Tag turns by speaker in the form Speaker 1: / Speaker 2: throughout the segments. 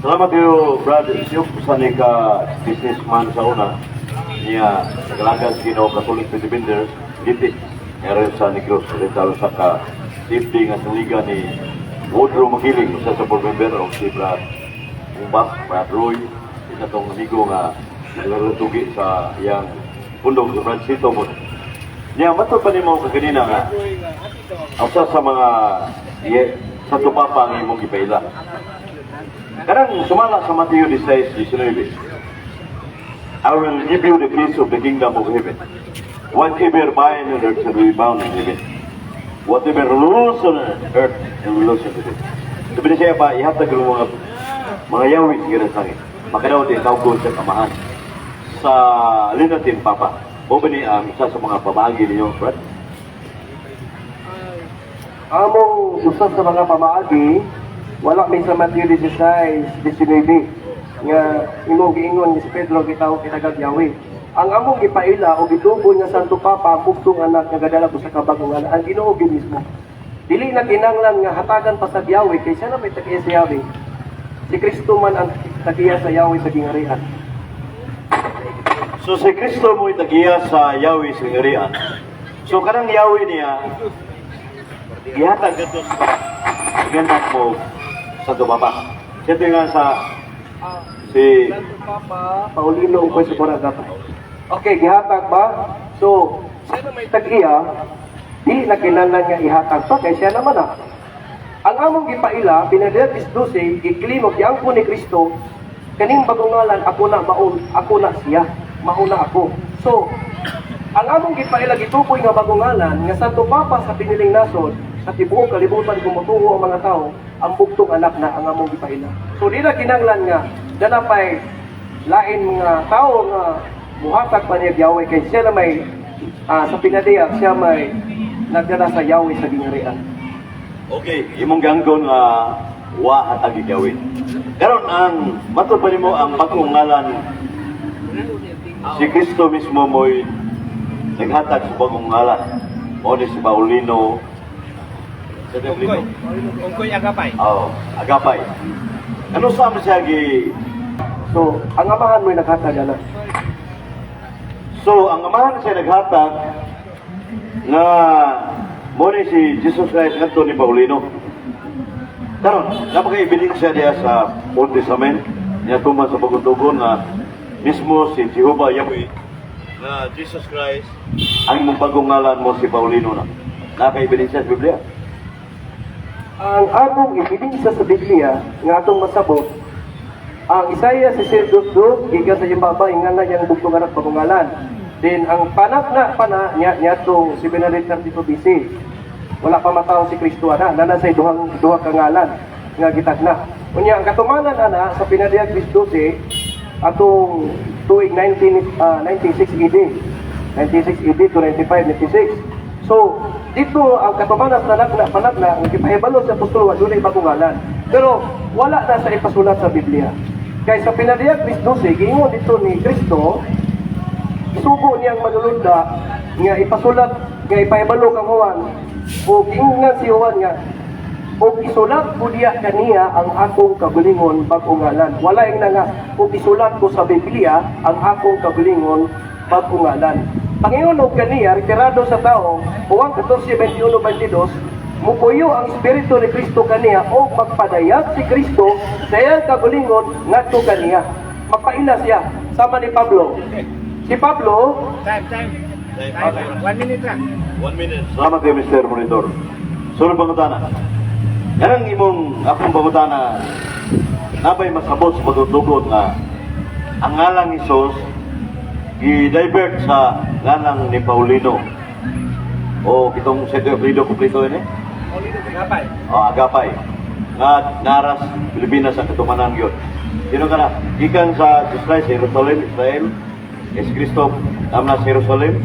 Speaker 1: Salamat kayo, Brad. Siyok sa ni ka businessman sa una. Niya, nagalagan sa Ginoo Catholic Defenders, Giti. Meron sa Negros Oriental sa ka safety nga sa liga ni Woodrow Magiling, usa sa board member, o si Brad Umbak, Brad Roy, isa tong amigo nga naglutugi sa iyang pundok sa Brad Sito mo. Niya, matod pa nimo kaganina nga, ang usa sa mga ye, Santo Papa ang imong gipaila. Karang sumala sa Mateo 16:19. "I will give you the keys of the kingdom of heaven. Whatever bind on earth shall be bound in heaven. Whatever loose on earth shall be loose in heaven." Sabi niya siya pa, ihatag yung mga yawi sa ganang sangit. Makadaw din tawgon sa kamahan. Sa Linatin, Papa. O ba ni ang isa sa mga pamagi ninyo, Brad?
Speaker 2: Among usa sa mga pamaagi, wala may sa Mateo 16:19 nga imong giingon ni si Pedro gitawag kitagag Yahweh. Ang among gipaila o gitubo nga Santo Papa ang bugtong anak nga gadala sa kabagong ngalan, ang Ginoo gyud mismo. Dili na kinahanglan nga hatagan pa sa Yahweh kay siya na may tagiya sa Yahweh. Si Kristo man ang tagiya sa Yahweh sa gingarian.
Speaker 1: So si Kristo mo itagiya sa Yahweh sa ngarian. So kanang Yahweh niya gihatag kadto sa ganak mo Santo Papa. Siya nga sa si
Speaker 2: Santo Papa Paulino Ungkoy sa Boragata. Okay, gihatag ba? So, siya na may tag-iya, di na kinahanglan nga ihatag pa kay siya naman ah. Ang among gipaila, pinadiyag 12, gi-claim og giangkon ni Kristo, kaning bagong ngalan ako na maun, ako na siya, mauna ako. So, ang among gipaila gituboy nga bagong ngalan nga Santo Papa sa piniling nasod sa tibuok kalibutan kung motuo ang mga tao, ang bugtong anak na ang among gipaila. So di na kinahanglan nga dala pay lain mga tao nga muhatag pa niya Yahweh kay siya na may sa pinadiyag siya may nagdala sa Yahweh sa gingarian.
Speaker 1: Okay, imong ganggon nga wa hatag Yahweh. Karon ang matod pa nimo ang bagong ngalan, si Kristo mismo mo'y naghatag sa bagong ngalan. Mao ni si Paulino sa
Speaker 3: Ungkoy. Ungkoy Agapay.
Speaker 1: Oh, Agapay. Ano sa siya gi
Speaker 2: So, ang amahan mo'y naghatag ana.
Speaker 1: So, ang amahan siya naghatag nga mo ni si Jesus Christ ngadto ni Paulino. Karon, napaka-ebidensya diya sa Old Testament niya tuman sa Bagong Tugon nga mismo si Jehovah Yahweh nga Jesus Christ ang imong bagong ngalan mo si Paulino na. Naka-ebidensya sa Biblia.
Speaker 2: Ang atong ebidensya sa Biblia nga atong masabot ang Isaiah 62 gikan sa iyang baba ingan na iyang bugtong anak bagong ngalan. Then ang panakna pa na niya niadtong 732 BC. Wala pa matawo si Kristo ana, nana say duhang duha ka ngalan nga gitagna. Unya ang katumanan ana sa pinadiyag 12 atong tuig 96 AD. 96 AD to 95, 96. So, dito ang katumanan sa nagna panagna ang gipahibalo sa apostol wa dunay bagong ngalan. Pero wala na sa ipasulat sa Biblia. Kay sa pinadiyag 12 giingon dito ni Kristo, isugo niyang manulunda nga ipasulat nga ipahibalo kang Juan o giingnan si Juan nga og isulat ko diya kaniya ang akong kagalingon bag-ong ngalan. Wala yung nga og isulat ko sa Biblia ang akong kagalingon bag-ong ngalan. Pangingon og kaniya retirado sa tao Juan 14:21 22 mupuyo ang espiritu ni Kristo kaniya o magpadayag si Kristo sa iyang kagalingon ngadto kaniya. Magpaila siya sama ni Pablo. Si Pablo
Speaker 3: Time, time. Time. 1 minute lang.
Speaker 1: 1 minute. Salamat kayo, Mr. Monitor. Sunod pangutana. Yan ang imong akong pangutana, nabay masabot sa pagtutugot nga ang ngalang Hesus gi-divert sa ngalang ni Paulino o kitong Sito Alfredo kompleto ini?
Speaker 3: Paulino Agapay.
Speaker 1: O Agapay nga naras Pilipinas ang katumanan gyud. Sino ka na? Gikan sa Jesus Christ, Jerusalem, Israel, Yesu Kristo na sa Jerusalem,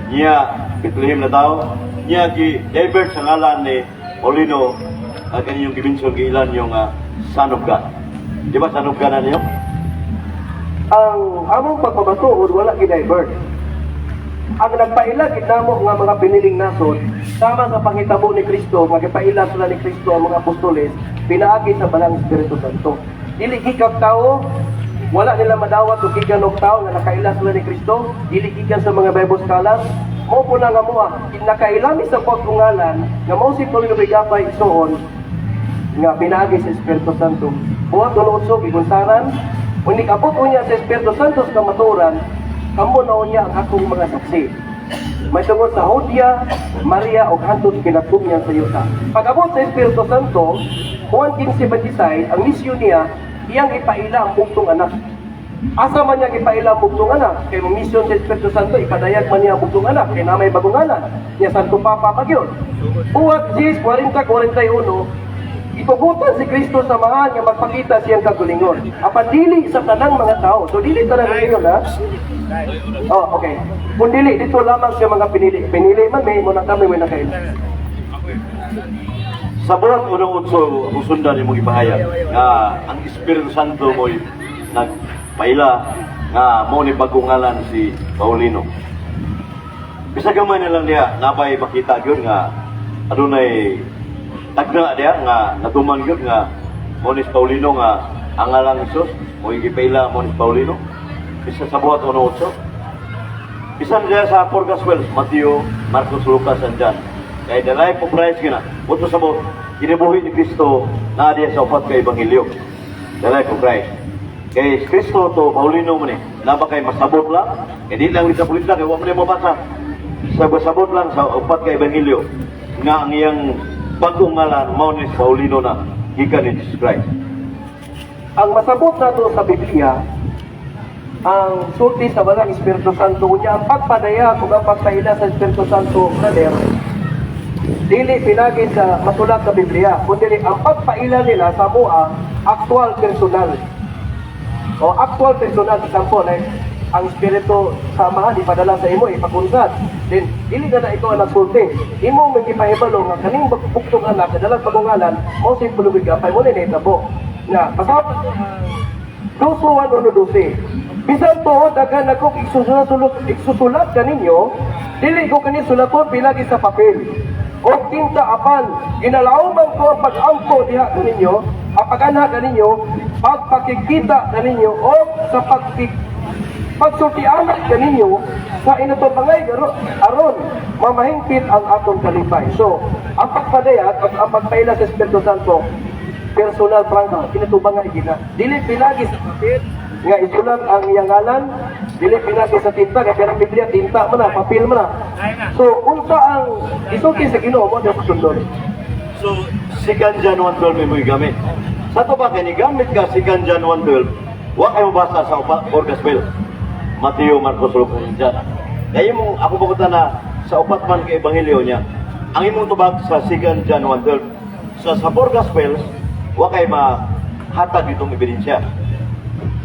Speaker 1: niya Bethlehem na tao, niya gi divert sa ngalan ni Paulino ang kanyang gimension giilan yung Son of God. Di ba Son of God na niyo?
Speaker 2: Ang among pagpamatuod wala gi-divert. Ang nagpaila gid namo nga mga piniling nasod sama sa panghitabo ni Kristo nga gipaila sila ni Kristo ang mga apostoles pinaagi sa Balang Espiritu Santo. Dili gikan tao, wala nila madawat og gikan og tao nga nakaila sila ni Kristo, dili gikan sa mga Bible scholars. Mao po na nga moa, nakaila mi sa bag-ong ngalan nga mao si Paulino Gapay, igsoon, nga pinaagi sa Espiritu Santo. Buhat 1:8 gigunsaran, unig abot unya sa Espiritu Santo sa kamatuoran, kamo na unya ang akong mga saksi. May tungod sa Judea, Maria ug hantod kinatumyan sa yuta. Pag-abot sa Espiritu Santo, Juan 15:26, ang misyon niya, iyang ipaila ang bugtong anak. Asa man niya ipaila ang bugtong anak? Kay ang misyon sa Espiritu Santo, ipadayag man niya ang bugtong anak. Kay na may bagong ngalan. Niya Santo Papa pa gyud. Buhat 10, 40, 41, itugutan si Kristo sa mga nga magpakita siyang kagalingon. Apan dili sa tanang mga tao. So dili tanan ngayon, ha? Oh, okay. Kung dili, dito lamang siya mga pinili. Pinili man, may muna kami may nakaila.
Speaker 1: Sa buhat 1:8, kung sundan imong ipahayag nga ang Espiritu Santo mo'y nagpaila nga mo ni bagong ngalan si Paulino. Bisag gamay na lang niya, nabay makita gyud nga adunay tagna diha nga natuman gyud nga mo ni si Paulino nga ang ngalan ni Jesus mo'y gipaila mo ni si Paulino. Bisa sa buhat 1:8. Bisan diha sa four Gospels, Matthew, Marcos, Lucas, and John. Kay the life of Christ gina. Buto sa buot, kinabuhi ni Kristo na diha sa upat ka ebanghelyo. The life of Christ. Kay Kristo to Paulino man eh. Naba kay masabot lang. Kay di lang sa pulita kay wa man mabasa. Sa masabot lang sa upat ka ebanghelyo nga ang iyang bagong ngalan mao ni si Paulino na gikan ni Jesus Christ.
Speaker 2: Ang masabot nato sa Biblia, ang sulti sa Balang Espiritu Santo unya ang pagpadayag ug ang pagpaila sa Espiritu Santo, brother, dili pinagi sa masulat sa Biblia, kundi ang pagpaila nila sa mua, actual personal. O actual personal, example, like, ang Espiritu sa Amahan ipadala sa imo, ipakunsad. Then, dili na na ikaw ang nagsulti. Imo may gipahibalo nga kaning buktong anak, kadalag bagong ngalan, mao si Pulugig Gapay, mo ni nahitabo. Na, pasabot Duso 1:12. Bisan tuod daghan ako igsusulat kaninyo, dili ko kani sulaton pilagi sa papel o tinta, apan ginalauman ko ang pag-ampo diha kaninyo, ang pag-anha kaninyo, pagpakikita kaninyo o sa pagsultianan kaninyo sa inatubangay aron mamahingpit ang atong kalipay. So, ang pagpadayag at ang pagpaila sa Espiritu Santo, personal prangka, kinatubangay gina. Dili pinagi sa papel nga isulat ang iyang ngalan, dili pinagi sa tinta, kay pero ang Biblia tinta man na, papel man na. So, unsa ang isulti sa Ginoo mo sa sundon?
Speaker 1: So, 2 John 1:12 mo gamit. Sa to ba, kay gamit ka 2 John 1:12, wa kayo mabasa sa four gospel. Mateo, Marcos, Lucas, and John. Kaya imong ako bagutan na sa upat man kay ebanghelyo niya, ang imong tubag sa 2 John 1:12, sa four gospels, wa kay mahatag itong ebidensya.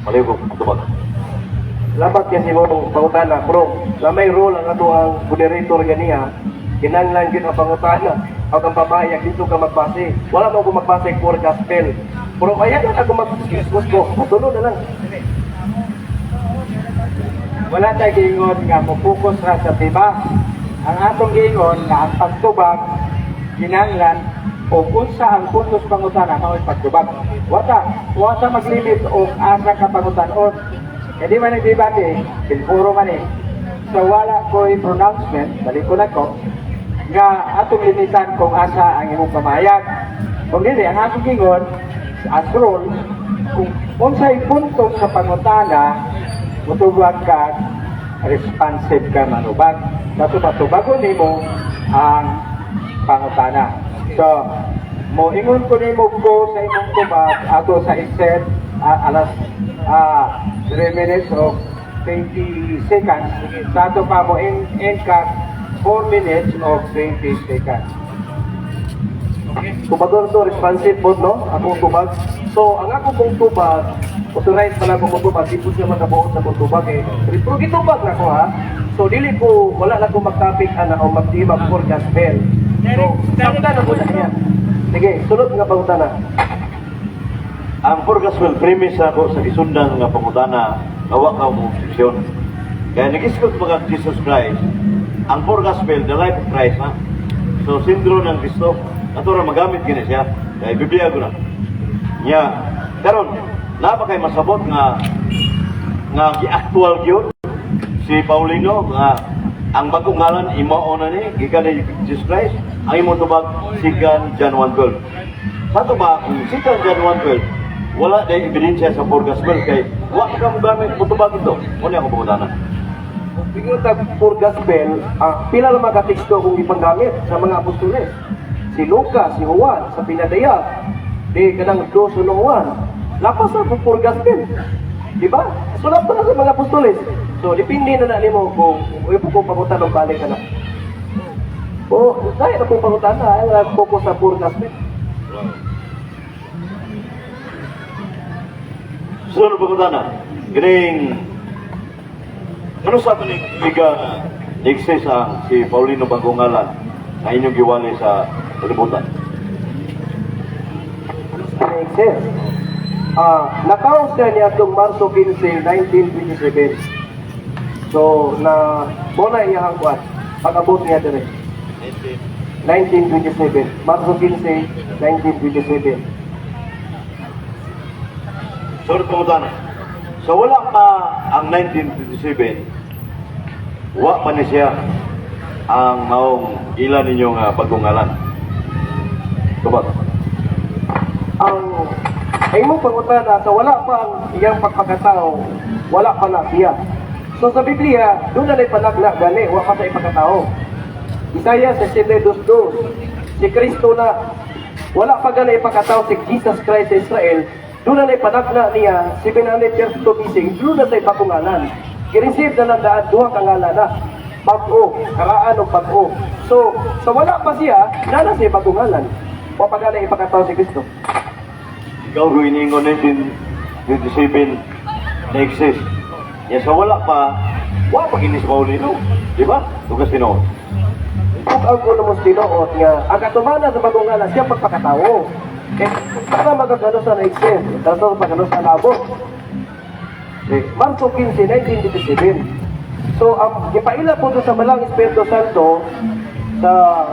Speaker 1: Maligo ang tubag.
Speaker 2: Labat kasi mo pangutana, pero na may role ang ato ang moderator ganiya, kinahanglan gyud ang pangutana o ang pamahayag dito ka magbase. Wala mo ko magbase for gospel. Pero kaya na ako mag-excuse ko. Tulo na lang.
Speaker 3: Wala tayo giingon nga mo-focus ra sa tema. Ang atong giingon nga ang pagtubag kinahanglan o unsa ang puntos pangutana mao'y pagtubag. Wata maglimit og asa ka pangutan-on. Kay di man nagdebate, pilpuro man eh. So wala ko'y pronouncement, balik ko na ko, nga atong limitan kung asa ang imong pamahayag. Kung dili, ang atong giingon, as rule, kung unsay punto sa pangutana, mutubag ka, responsive ka manubag. Dato matubagon nimo ang pangutana. So, mo ingon ko nimo go sa imong tubag ato sa iset alas 3 minutes of 20 seconds. Sa ato pa mo in ka 4 minutes of 20 seconds.
Speaker 2: Tubagon to, responsive po, no? Akong tubag. So, ang ako kong tubag, authorized pala akong tubag, di po siya makabuot sa akong tubag eh. Pero gitubag na ko ha. So, dili ko, wala na ko mag-topic ana o mag-tema for gospel. So, sakta na ko na niya. Sige, sunod nga pangutana.
Speaker 1: Ang four gospel premise ako sa gisundan nga pangutana nga wa ka mo objeksyon. Kaya nag-isgot mga Jesus Christ, ang four gospel, the life of Christ, ha? So, sindro ng Kristo, ato ra magamit kini siya. Kaya Biblia ko na. Nya, karon, Naa ba kay masabot nga gi-actual gyud si Paulino nga ang bagong ngalan imao na ni gikan ni Jesus Christ? Ang imong tubag, 2 John 1:12. Sa to ba kung 2 John 1:12, wala day ebidensya sa four gospel kay wa ka mo gamit mo tubag ito? Mo ni ako pangutana.
Speaker 2: Ingon tag four gospel, pila lang mga teksto kung ipanggamit sa mga apostoles. Si Lucas, si Juan, sa pinadayag, di kanang dos no Juan. Lapas sa four gospel. Di ba? Sulat pa na sa mga apostoles. So, depende na na nimo kung ipo ko pangutan og balik ka na. O, kaya na pong pangutan na, ay focus sa four gospel.
Speaker 1: Sunod pangutana. Kining ano sa ato ni Liga exist ang si Paulino bagong ngalan na inyong giwali sa kalibutan?
Speaker 2: Exist. Nakaos siya niya itong Marso 15, 1927. So, na mo na iyang kuan. Pag-abot niya dire. 1927. Marso 15, 1927.
Speaker 1: Sunod pangutana. So wala pa ang 1927, wa pa ni siya ang maong ila ninyong bagong ngalan. Tubag.
Speaker 2: Ang imong pangutana, sa wala pa ang iyang pagpakatao, wala pa na siya. So sa Biblia, doon na panagna gani, wa pa sa ipakatao. Isaiah 62:2, si Kristo na wala pa gani ipakatao si Jesus Christ sa Israel, doon na panagna niya 732 BC, doon na sa ipakungalan. Gireceive na lang daan duha ka ngalan na bag-o, karaan o bag-o. So, sa wala pa siya, nana siya bagong ngalan. Wa pa gani ipakatao si Kristo.
Speaker 1: Ikaw ko iningon 1927 na exist. Ya sa wala pa, wa pa kini si Paulino. Di ba? Tugas tinuod.
Speaker 2: Ug ang kuno mo tinuod nga ang katumanan sa bagong ngalan siya pagpakatao. Eh, para magagano sa na-exist, para sa pagano sa nabot. Eh, Marso 15, 1957. So, ang gipaila po doon sa Malang Espiritu Santo sa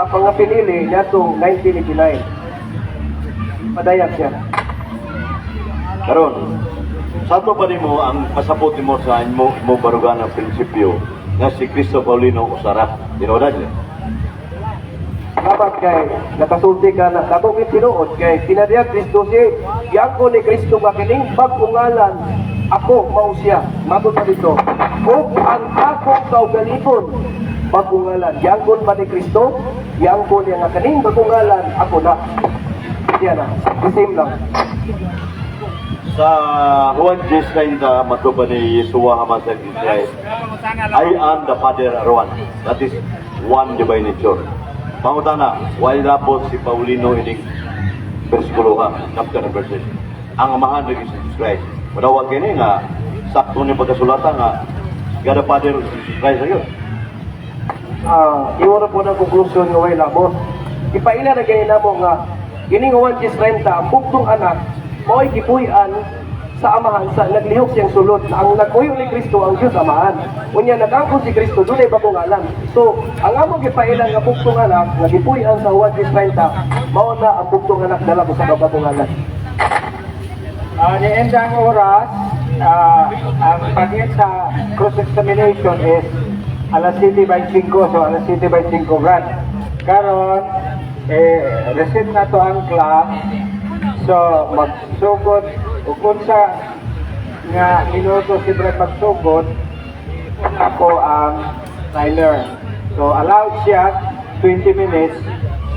Speaker 2: mga pinili niadtong 1989. Padayag siya.
Speaker 1: Karon, sa ato pa nimo ang pasabot nimo sa imo barugan ang prinsipyo nga si Cristo Paulino usara. Tinuod na?
Speaker 2: Salamat kay nakasulti ka na dako kay tinuod kay pinadayag Kristo si giangko ni Kristo nga kining bag-ong ngalan ako mao siya. Matod pa dito ug ang akong kaugalingon bag-ong ngalan. Giangkon pa ni Kristo, giangkon niya nga kining bag-ong ngalan ako na siya na, the same lang.
Speaker 1: Sa Juan 10:30, mato pa ni Yeshua HaMashiach Israel, "I and the Father are one." That is one divine nature. Pangutana, why labot si Paulino ining bersikulo ha, chapter and verses? Ang Amahan ng Jesus Christ. Madawag kini nga, sakto ni pagkasulata nga, God the Father of Jesus Christ ayun.
Speaker 2: Iwara po ng konklusyon nga way labot. Ipaila na gani namo nga kining Juan 10:30, ang bugtong anak mao'y gipuy-an sa Amahan sa naglihok siyang sulod na ang nagpuyo ni Kristo ang Dios Amahan. Unya nag-angkon si Kristo, dunay bagong ngalan. So, ang among gipaila nga bugtong anak nga gipuy-an sa Juan 10:30, mao na ang bugtong anak dala ko sa bagong ngalan.
Speaker 3: Ni-end ang oras, ang pag sa cross-examination is alas 7:25, so alas 7:25 brad. Karon, eh, reset na to ang clock, so magsugod, ug unsa nga minuto si Brad magsugod, ako ang timer. So allowed siya 20 minutes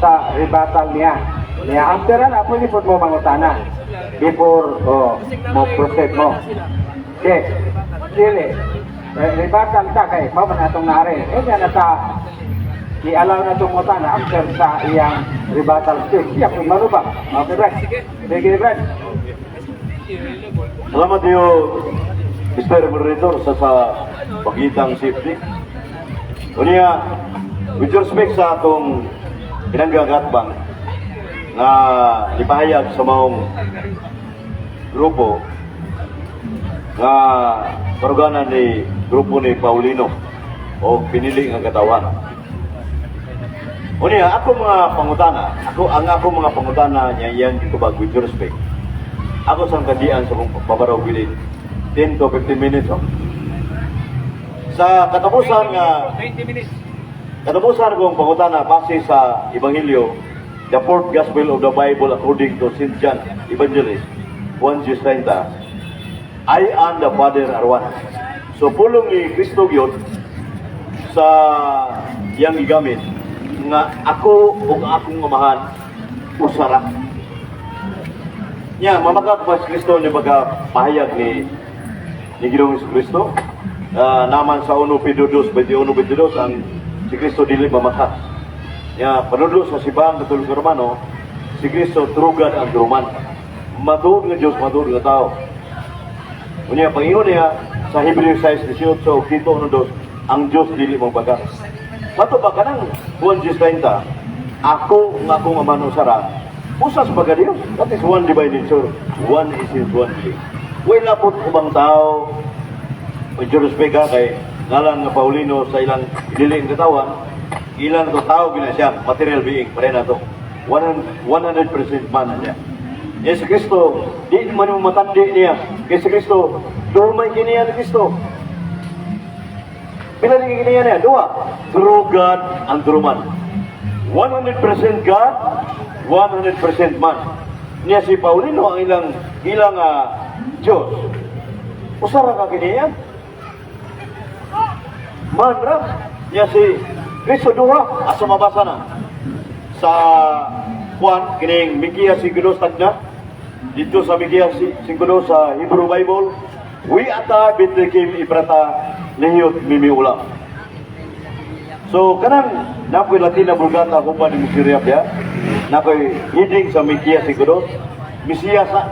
Speaker 3: sa rebuttal niya. Niya after na, pwede po mo mangutana before, oh, mo proceed mo. Okay. Dili. Eh, rebuttal ta kay mao man atong naari. Eh niya na ta i-allow na itong mutana after sa iyang rebuttal speech. Siya kung marubak. Okay, Brad. Sige, Brad.
Speaker 1: Salamat iyo, Mr. Moderator, sa pagitang safety. Unya, with respect sa atong pinanggang atbang nga ipahayag sa maong grupo nga baruganan ni grupo ni Paulino o pinili nga katawan. Unya, ako mga pangutana, ako ang ako mga pangutana niya iyang gitubag with respect. Ako sang kandian sa kong babaraw within 10 to 15 minutes. Oh. Sa katapusan nga
Speaker 3: 20 minutes.
Speaker 1: Katapusan kong pangutana base sa Ebanghelyo, the fourth gospel of the Bible according to St. John Evangelist, 1:30, "I and the Father are one." So pulong ni Kristo gyud sa iyang gigamit nga ako ug akong Amahan usa ra. Nya mamakak ba si Kristo ni baga pahayag ni Ginoong Kristo? Naman sa 1 Pedro 2, 21, 22, ang si Kristo dili mamakak. Nya panudlo sa Simbahan Katoliko Romano, si Kristo true God and true man. Matuod nga Diyos, matuod nga tao. Unya, pangingon niya sa Hebreo 6:18 ug Tito 1:2, ang Diyos dili magbagak. Sa ba kanang Juan 10:30, ako nga akong Amahan usa ra, usa sa baga Diyos. That is one divine nature, one essence, one being. Way lapot ubang tao, with due respect ha, kay ngalan nga Paulino sa ilang dili ang katawan, ilang to tao gina siya, material being, pare na to. 100% man na siya. Yesu Kristo, di man mo matandi niya. Yesu Kristo, dumay kiniya ni Kristo. Pila ni kiniya niya? Dua. True God and true man. 100% God, 100% man. Niya si Paulino ang ilang ilang Diyos. Usa ra ka kiniya. Man ra. Niya si Kristo duha asa mabasa na sa Juan kining Mikias 5:2 tagna dito sa Mikias 5:2 sa Hebrew Bible, "Wi ata Bethlehem Eprata lehiyot mimi ulam." So kanang napoy Latina Vulgata ko pa ni Mesiria ya. Nakoy heading sa Mikias 5:2. Mesiyas sa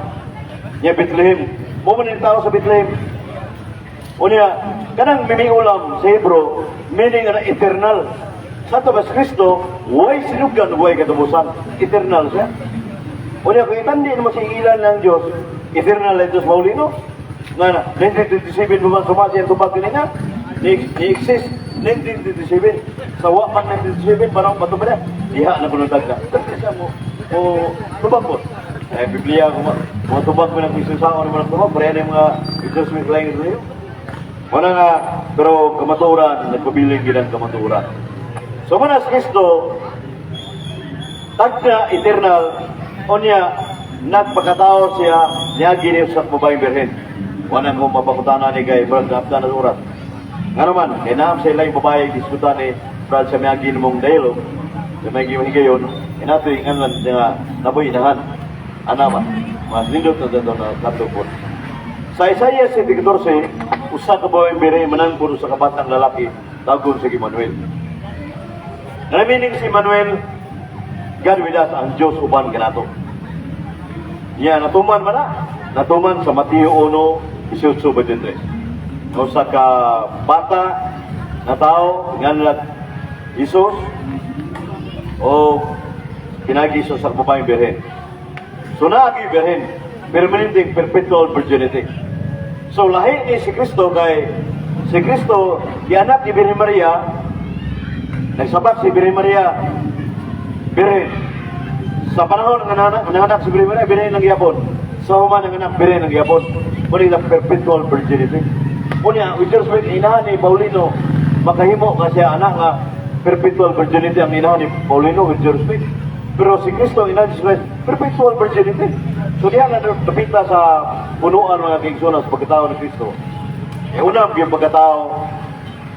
Speaker 1: niya Bethlehem. Mo man yung tao sa Bethlehem. Unya, kanang mimiulam sa Hebrew, meaning na eternal. Sa to ba si Kristo, way sinugdan, way katapusan. Eternal siya. Unya, kung itandi naman sa ilan ng Diyos, eternal ang Diyos Paulino. Nga na, 1927 pa man sumasi ang tubag kanina, ni-exist 1927. Sa wa man 1927, parang pato pa niya. Diha na kuno tagka. Kasi siya mo, o tubag po. Eh, Biblia, kung mga tubag mo ng Kristo sa mga tubag, pareha na yung mga Diyos may flying sa iyo. Wala nga, pero kamaturan, nagpabiling ginang kamaturan. So manas Kristo, tagna eternal, unya, nagpakatao siya, niya gini sa babaeng birhen. Wala ko mapakutana ni kay Brad Napta na oras. Nga naman, kay naam sa ilang babae, diskutan ni Brad sa may mong dialogue, sa may higayon, kay nato yung nga nga naboy inahan. Anama, mas nindot na dito na kanto po. Sa Isaiah 7:14, usa ka babaeng birhen manangpon usa ka batang lalaki, tawgon si Emmanuel. Nga meaning si Emmanuel, God with us, ang Diyos uban kanato. Niya, natuman man na. Natuman sa Mateo 1, 18, 23. Usa ka bata na tao, nganlat Jesus, o pinagi sa babaeng birhen. So naagi birhen, permanenteng perpetual virginity. So lahi ni si Kristo kay si Kristo gianak ni Birhen Maria, nagsabat si Birhen Maria birhen. Sa panahon nga nanganak si Birhen Maria, birhen lang gyapon. Sa human nanganak, birhen lang gyapon. Muna yung perpetual virginity. Unya, with respect, inahan ni Paulino, makahimo ka siya anak nga perpetual virginity ang inahan ni Paulino, with respect. Pero si Kristo, inahan ni Christ, perpetual virginity. So diha nga napita sa punuan, mga kaigsuonan, sa pagkatao ni Kristo. E una, yung pagkatao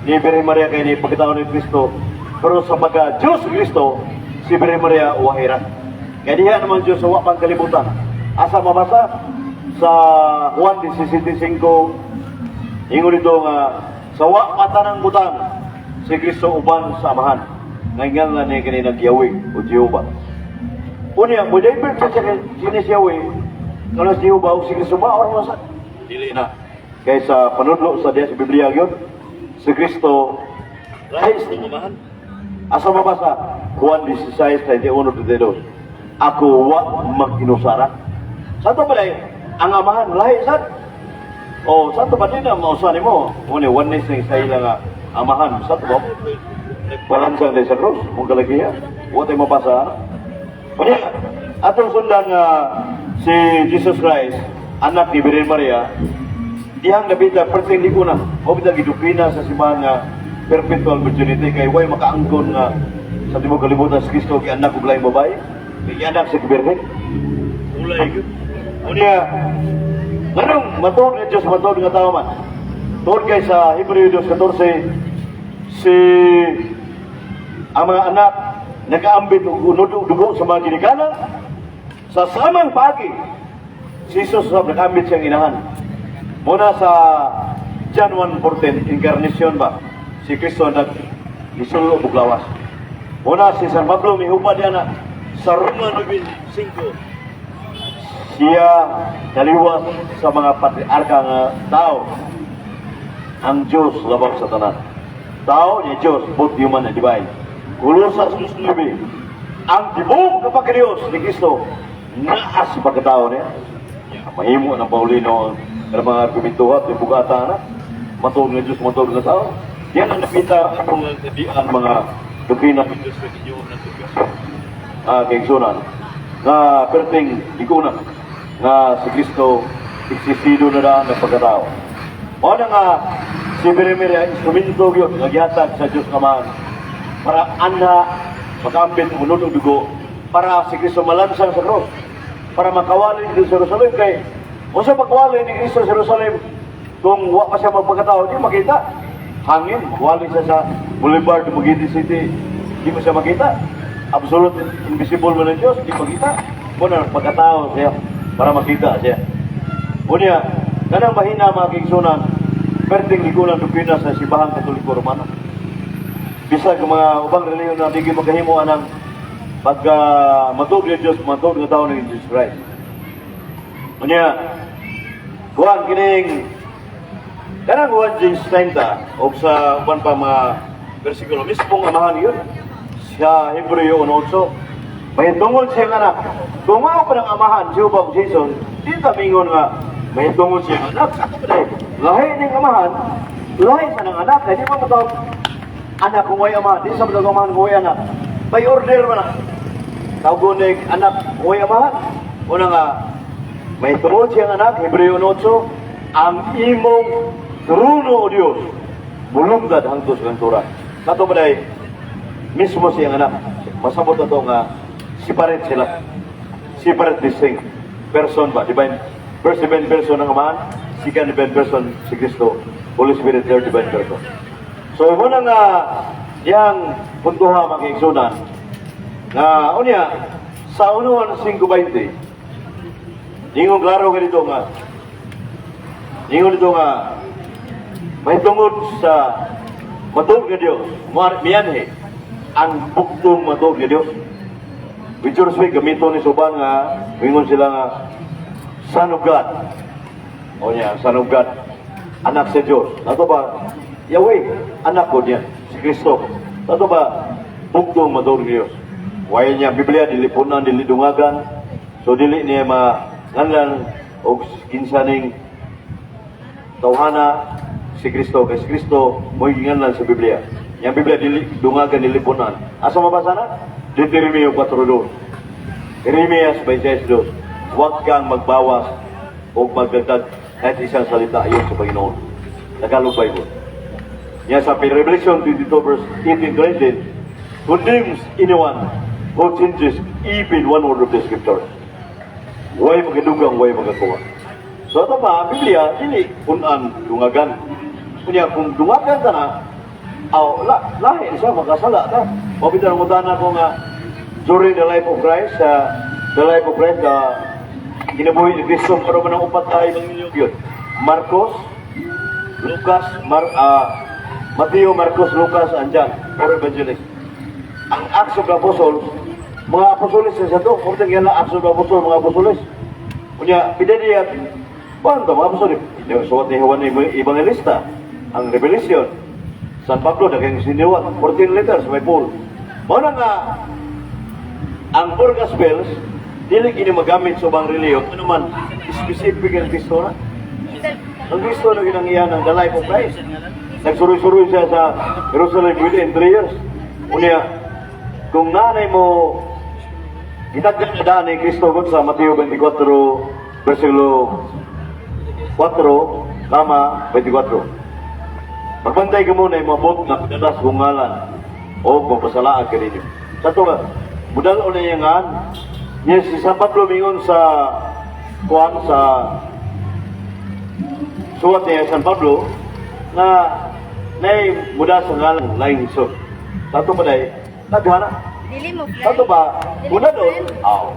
Speaker 1: ni Birhen Maria kay ni pagkatao ni Kristo. Pero sa pagka Diyos Kristo, si Birhen Maria wahira. Kaya diha naman Diyos sa wapang kalibutan. Asa mabasa? Sa Juan 17.5, ingon dito nga, sa wa mata ng butang, si Kristo uban sa Amahan. Ngayon nga niya kanina Yahweh o Jehovah. Unya, mo divert sa siya kini si Yahweh, kano si Jehovah o si Kristo ba, or sa dili na. Kay sa panudlo sa diya sa Biblia yun, si Kristo lahi sa Amahan. Asa mabasa? Juan 16, 31, 32. "Ako wa mag-inusara." Sa ito pala, ang Amahan, lahi sa. O, sa ito ba din ang mausa nimo? Muna, oneness ng sa ilang Amahan. Sa ito ba? Balansang tayo sa krus, kung kalagiya. Wa tayo mabasa. Ano? Unya, atong sundan nga Si Jesus Christ, anak ni Virgen Maria, dihang nabita perting di ko na. Mao bitaw gidoktrina sa simbahan nga perpetual virginity kay way makaangkon nga sa tibuok kalibutan si Kristo gi anak og laing babae, gi anak sa Birhen. Ulay gyud. Unya, nganong matuod nga Diyos, matuod nga tao man? Tuod kay sa Hebreo 2:14, si ang mga anak nagaambit og unod og dugo sa mga ginikanan sa samang paagi si Jesus usab nagaambit siyang inahan. Muna sa John 1:14, incarnation ba? Si Kristo nag isulo og lawas. Muna si San Pablo mihupad niya na sa Roma 9:5, siya naliwas sa mga patriarka nga tao. Ang Diyos labaw sa tanan. Tao niya Diyos, both human and divine. Colosas 2:9, ang tibuok nga pagka-Diyos ni Kristo naa sa pagkatao niya. Mahimo ng Paulino ang mga argumento at yung bugata na matuod nga Diyos, matuod nga tao. Yan ang nakita atong ang mga doktrina ng Diyos sa inyo ng kaigsunan nga perting ikuna nga si Kristo existido na daan ng pagkatao. Mao na nga si Birhen instrumento gyud nga gihatag sa Dios Amahan para anha makaambit og unod og dugo para si Kristo malansang sa krus para makawali dito sa Jerusalem, kay unsa pagwali ni Kristo sa Jerusalem kung wa pa siya magpagkatao? Di makita hangin. Magwali siya sa Boulevard Dumaguete City, di mo siya makita. Absolute invisible man ang Diyos, di makita. Kung na pagkatao siya para makita siya. Unya, kanang mahina, mga kaigsunan, perting ligunan doktrina sa Simbahang Katoliko Romano. Bisag ang mga ubang relihiyon na di magkahimo anang pagka matuod nga Diyos, matuod nga tao ng Jesus Christ. Unya, kuan kining kanang 1 James 30 o sa uban pa mga bersikulo, mismong amahan yun sa Hebreo 1:8, mahitungod siyang anak. Kung mao pa ng amahan, Jehovah ug Jason, di ta mingon nga mahitungod siyang anak. Lahi ning amahan, lahi sa ng anak, kaya di mo matawag anak kung way amahan, di sa matawag amahan kung way anak. By order man na. Tawgon ning anak kung way amahan. Una nga, mahitungod siyang anak, Hebreo 1:8, ang imong trono, O Diyos, mulumdad hangtod sa kanturan. Kato ba day, mismo siyang anak, masabot na to nga separate sila. Separate distinct person ba? Divine, first divine person ng Amahan, second divine person si Kristo, Holy Spirit, third divine person. So, muna nga, yang puntuha, mga kaigsunan, nga, unya, sa unuan 5:20, ningon klaro ka dito nga, ningon dito nga, may tungod sa matuod nga Diyos, mianhi, ang buktong matuod nga Diyos. With your respect, gamito ni Suban nga, wingon sila nga, Son of God. O niya, Son of God, anak sa Diyos. Ato ba, Yahweh, anak ko niya, si Kristo. Ato ba, buktong matuod nga Diyos. Why niya, Biblia, dili punan, dili dungagan. So, dili niya manganlan og kinsa ning tawhana si Kristo. Kay si Kristo, mo'y ginganlan sa Biblia. Yang Biblia, dili dungagan, dili punan. Asa mabasa na? Deuteronomio 4:2. Jeremias 26:2. Huwag kang magbawas o magdagdag kahit isang salita ayon sa Panginoon. Tagalog Bible. Yan sa Revelation 22 verse 18 to 19 condemns anyone who changes even one word of the scripture. Way magadugang, way magakuha. So ito pa, Biblia, dili punan, dungagan. Kunya, kung dungagan ka na, aw, lahi siya, makasala ta. Mabita ng mutana ko nga, during the life of Christ, the life of Christ, kinabuhi ni Kristo, pero man ang upat ay yun. Marcos, Lucas, Mateo, Marcos, Lucas, and John, four evangelists. Ang Acts of the Apostles, mga apostoles sa to, kung tingnan lang Acts of the Apostles, mga apostoles. Kunya, pida niya, paano mga apostoles? Suwat ni Juan Evangelista, ang Revelation, San Pablo, naging siniwat, 14 letters, may Paul. Mao na nga, ang four Gospels, dili kini magamit sa ubang relihiyon, ano man, specific ang Kristo na. Ang Kristo na ginangiyan ng the life of Christ. Nagsuroy-suroy siya sa Jerusalem within 3 years. Unya, kung nanay mo Gitagda na daan ni Kristo gud sa Mateo 24 versikulo 4 kama 24. "Magbantay kamo na moabot nga pagdadas kong ngalan o mapasalaag kaninyo." Sa to ba, budal o na iya ngan, niya si San Pablo mingon sa kuan sa suwat niya San Pablo nga nay muda sa ngalan laing Jesus. Sa to pa day, taghana.
Speaker 4: Dili mo
Speaker 1: Sa to ba, muna doon, aw.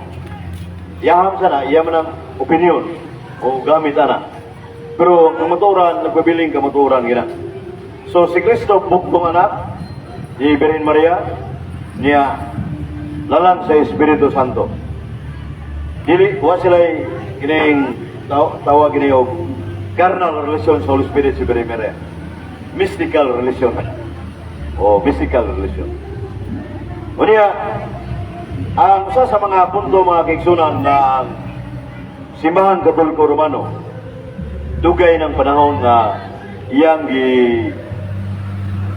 Speaker 1: Yaham sana, iya man ang opinion o gamit ana. Pero ang kamatuoran, nagpabiling kamatuoran gina. So si Kristo bugtong anak ni Birhen Maria niya lalang sa Espiritu Santo. Dili wa sila kining tawag gini og carnal relation sa Holy Spirit si Birhen Maria. Mystical relation. O mystical relation. Unya, ang usa sa mga punto, mga kaigsunan, na ang Simbahan Katoliko Romano dugay ng panahon nga iyang gi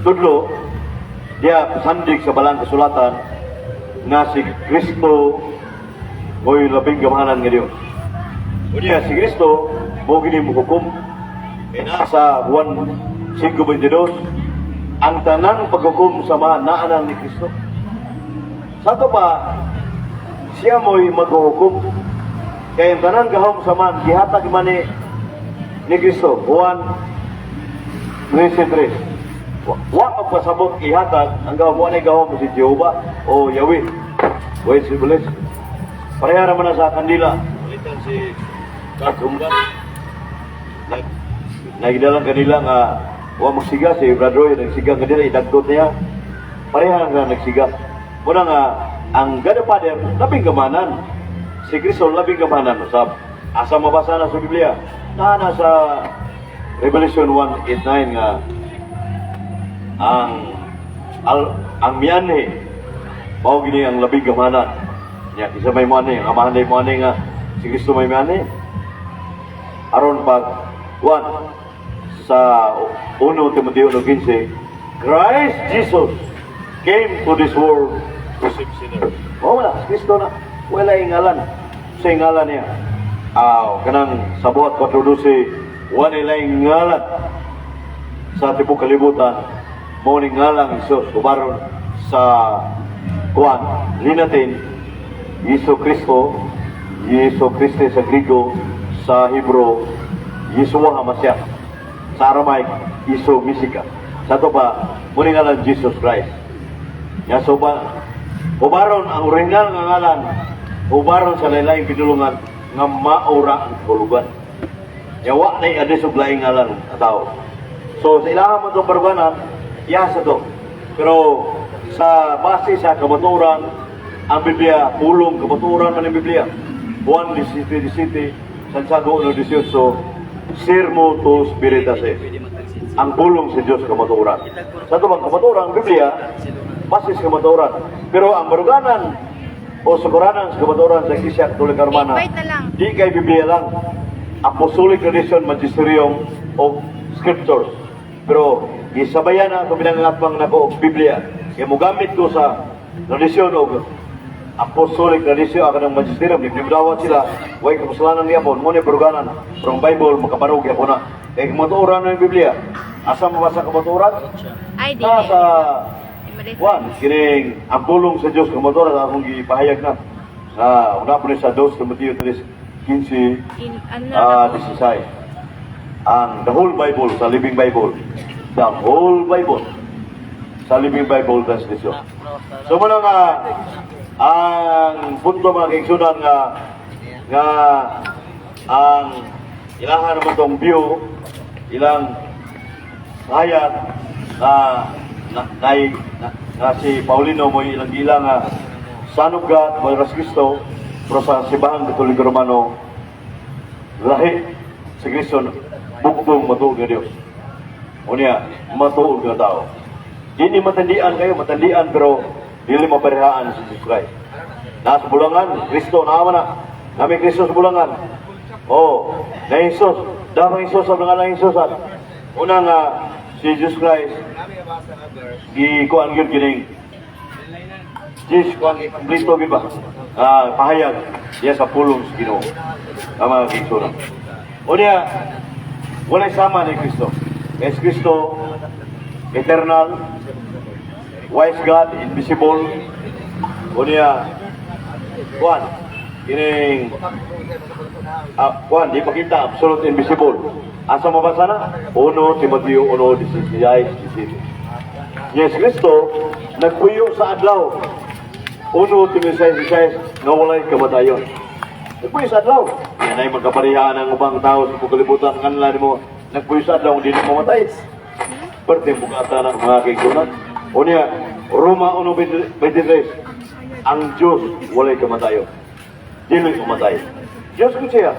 Speaker 1: tudlo diya sandig sa Balang Kasulatan nga si Kristo mo'y labing gamahanan nga Dios. Unya si Kristo mo gini mohukom. Kay naa sa Juan 5:22, ang tanang paghukom sa mga naanan ni Kristo. Sa to pa, siya mo'y maghuhukom. Kaya ang tanang gahom sa man, gihatag man ni Kristo. Juan 13:3. Wa magpasabot ihatag ang gahom, wa na gahom si Jehovah o Yahweh. Wait, si Bulis. Pareha naman na sa kandila. Palitan si Kakumban. Nagdalang kanila nga wa magsiga si Brad Roy, nagsiga kanila, idagtot niya. Pareha nga nagsiga. Muna nga, ang God the Father, labing gamanan. Si Kristo, labing gamanan. Usab. Asa mabasa na sa Biblia? Naa na sa Revelation 1:8-9 nga ang mianhi mao gini ang labing gamanan. Nya kinsa may moanhi, ang amahan day moanhi nga si Kristo may mianhi. Aron pag 1 sa 1 Timoteo 1:15, "Christ Jesus came to this world to save sinners." Mao na, si Kristo na. Wala ingalan. Sa ingalan niya. Ah, kanang sa Buhat 4:12, wala laing ngalan sa tibok kalibutan mao ni ngalang Hesus. Ubaron sa kuan Linatin, Jesu Kristo, Jesu Christe sa Grigo, sa Hebrew Yeshua HaMashiach, sa Aramaic Iso Misika. Sa to pa, mao ni ngalan Jesus Christ. Ya, so ba ubaron ang original nga ngalan, ubaron sa lain-laing pinulungan nga maura ang kahulugan. Yawa na i-address og laing ngalan nga tao. So sa ilaha mo itong baruganan, iya sa to. Pero sa base sa kamatuoran, ang Biblia, pulong kamatuoran man ang Biblia. Juan 17:17, Santiago 1:18, Sermo tus veritas est. Ang pulong sa Diyos kamatuoran. Sa ito bang kamatuoran, ang Biblia, base sa kamatuoran. Pero ang baruganan o sukuranan sa kamatuoran sa Iglesia Katolika Romana,
Speaker 4: Invite na lang.
Speaker 1: di kay Biblia lang. Apostolic tradition, magisterium o scriptures. Pero gisabayan na ito binangatbang nako og Biblia. Kaya mogamit ko sa tradisyon og apostolic tradition ako ng magisterium. Di dawat sila, way kapuslanan gyapon, mo ni baruganan. Pero ang Bible, makabarog gyapon na. Kaya kamatuoran ng Biblia. Asa mabasa kamatuoran?
Speaker 4: Ay, dili.
Speaker 1: Nasa
Speaker 4: Di
Speaker 1: Juan, kining ang pulong sa Diyos kamatuoran akong gipahayag na. Sa una po ni sa 2 Timoteo 3:15
Speaker 4: In, ano na
Speaker 1: ah
Speaker 4: ako?
Speaker 1: 16. Ang the whole Bible sa Living Bible. The whole Bible sa Living Bible Translation. So muna nga ang punto, mga kaigsunan, nga nga ang ilahan naman tong view, ilang hayag na na, na, na, na si Paulino mo ilang ilang nga Son of God, mo si Kristo, pero sa Simbahan Katoliko Romano lahi si Kristo, bugtong matuod nga Dios. Unya, matuod nga tao. Dili matandian kayo, matandian pero dili maparehaan si Jesus Christ. Nasa bulangan, Kristo, naama na. Nami Kristo sa bulangan. Oh, na Jesus. Damang Jesus sa ngalan Jesus. At una nga, si Jesus Christ, gikuan gyud kining Jesus kuan kompleto gid ba? Ah, pahayag diya sa pulong sa Ginoo. Ang mga kaigsuonan. O niya, walay sama ni Kristo. Kay si Kristo, eternal, wise God, invisible. O niya, kuan, kining kuan, di pakita, absolute invisible. Asa mabasa na? 1 Timoteo 1, 16, 17. Yes, Kristo, nagpuyo sa adlaw. 1 Timoteo 6, 16, nga walay kamatayon. Nagpuyo sa adlaw. Yan ay magkaparihaan ang ubang tao sa kalibutan ng kanila mo. Nagpuyo sa adlaw, hindi na mamatay. Pwede bukata ng mga kaigsuonan. O niya, Roma 1:23, ang Diyos walay kamatayon. Dili mamatay. Diyos ko siya.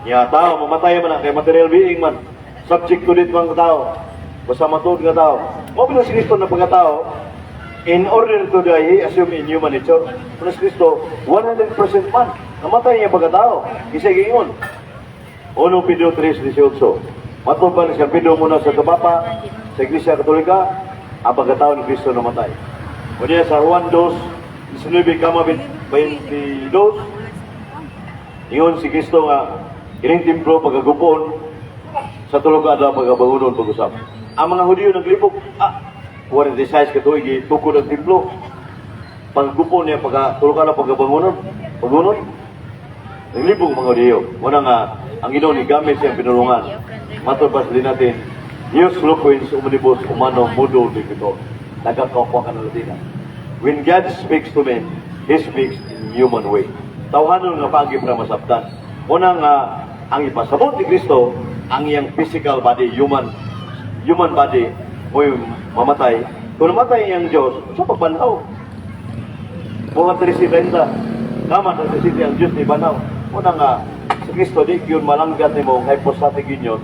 Speaker 1: Niya tao, mamatay man ang kay material being man. Subject to death mga tao. Basta matuod nga tao. Mao si Kristo na pagkatao, in order to die, he assumed in human nature. Pero si Kristo, 100% man. Namatay niya pagkatao. Isa giingon. 1 Pedro 3:18. Matod pa ni San Pedro muna sa Papa, sa Iglesia Katolika, ang pagkatao ni Kristo namatay. O niya sa Juan 2, 19 kama 22, ingon si Kristo nga, kining templo pagkagupon, sa 3 ka adlaw pagkabangunon pag-usap. Ang mga Hudiyo naglibog, 46 ka tuig tukod ang templo. Pagkagupon niya pagka 3 ka adlaw pagkabangunon, pagbunon. Naglibog mga Hudiyo. Muna nga ang Ginoo ni gamit siyang pinulungan. Matod pa sa natin, Deus loquens omnibus humano modo loquitur. Nagkakapwa ka ng Latina. When God speaks to men, He speaks in human way. Tawhanon nga paagi para masabtan. Una nga, ang ipasabot ni Kristo, ang iyang physical body, human human body, mo'y mamatay. Kung namatay iyang Diyos, sa pagbanhaw. Buhat 13:30. Tama sa 13 ang Diyos ni banhaw. Una nga, si Kristo di yun malanggat nimo hypostatic union,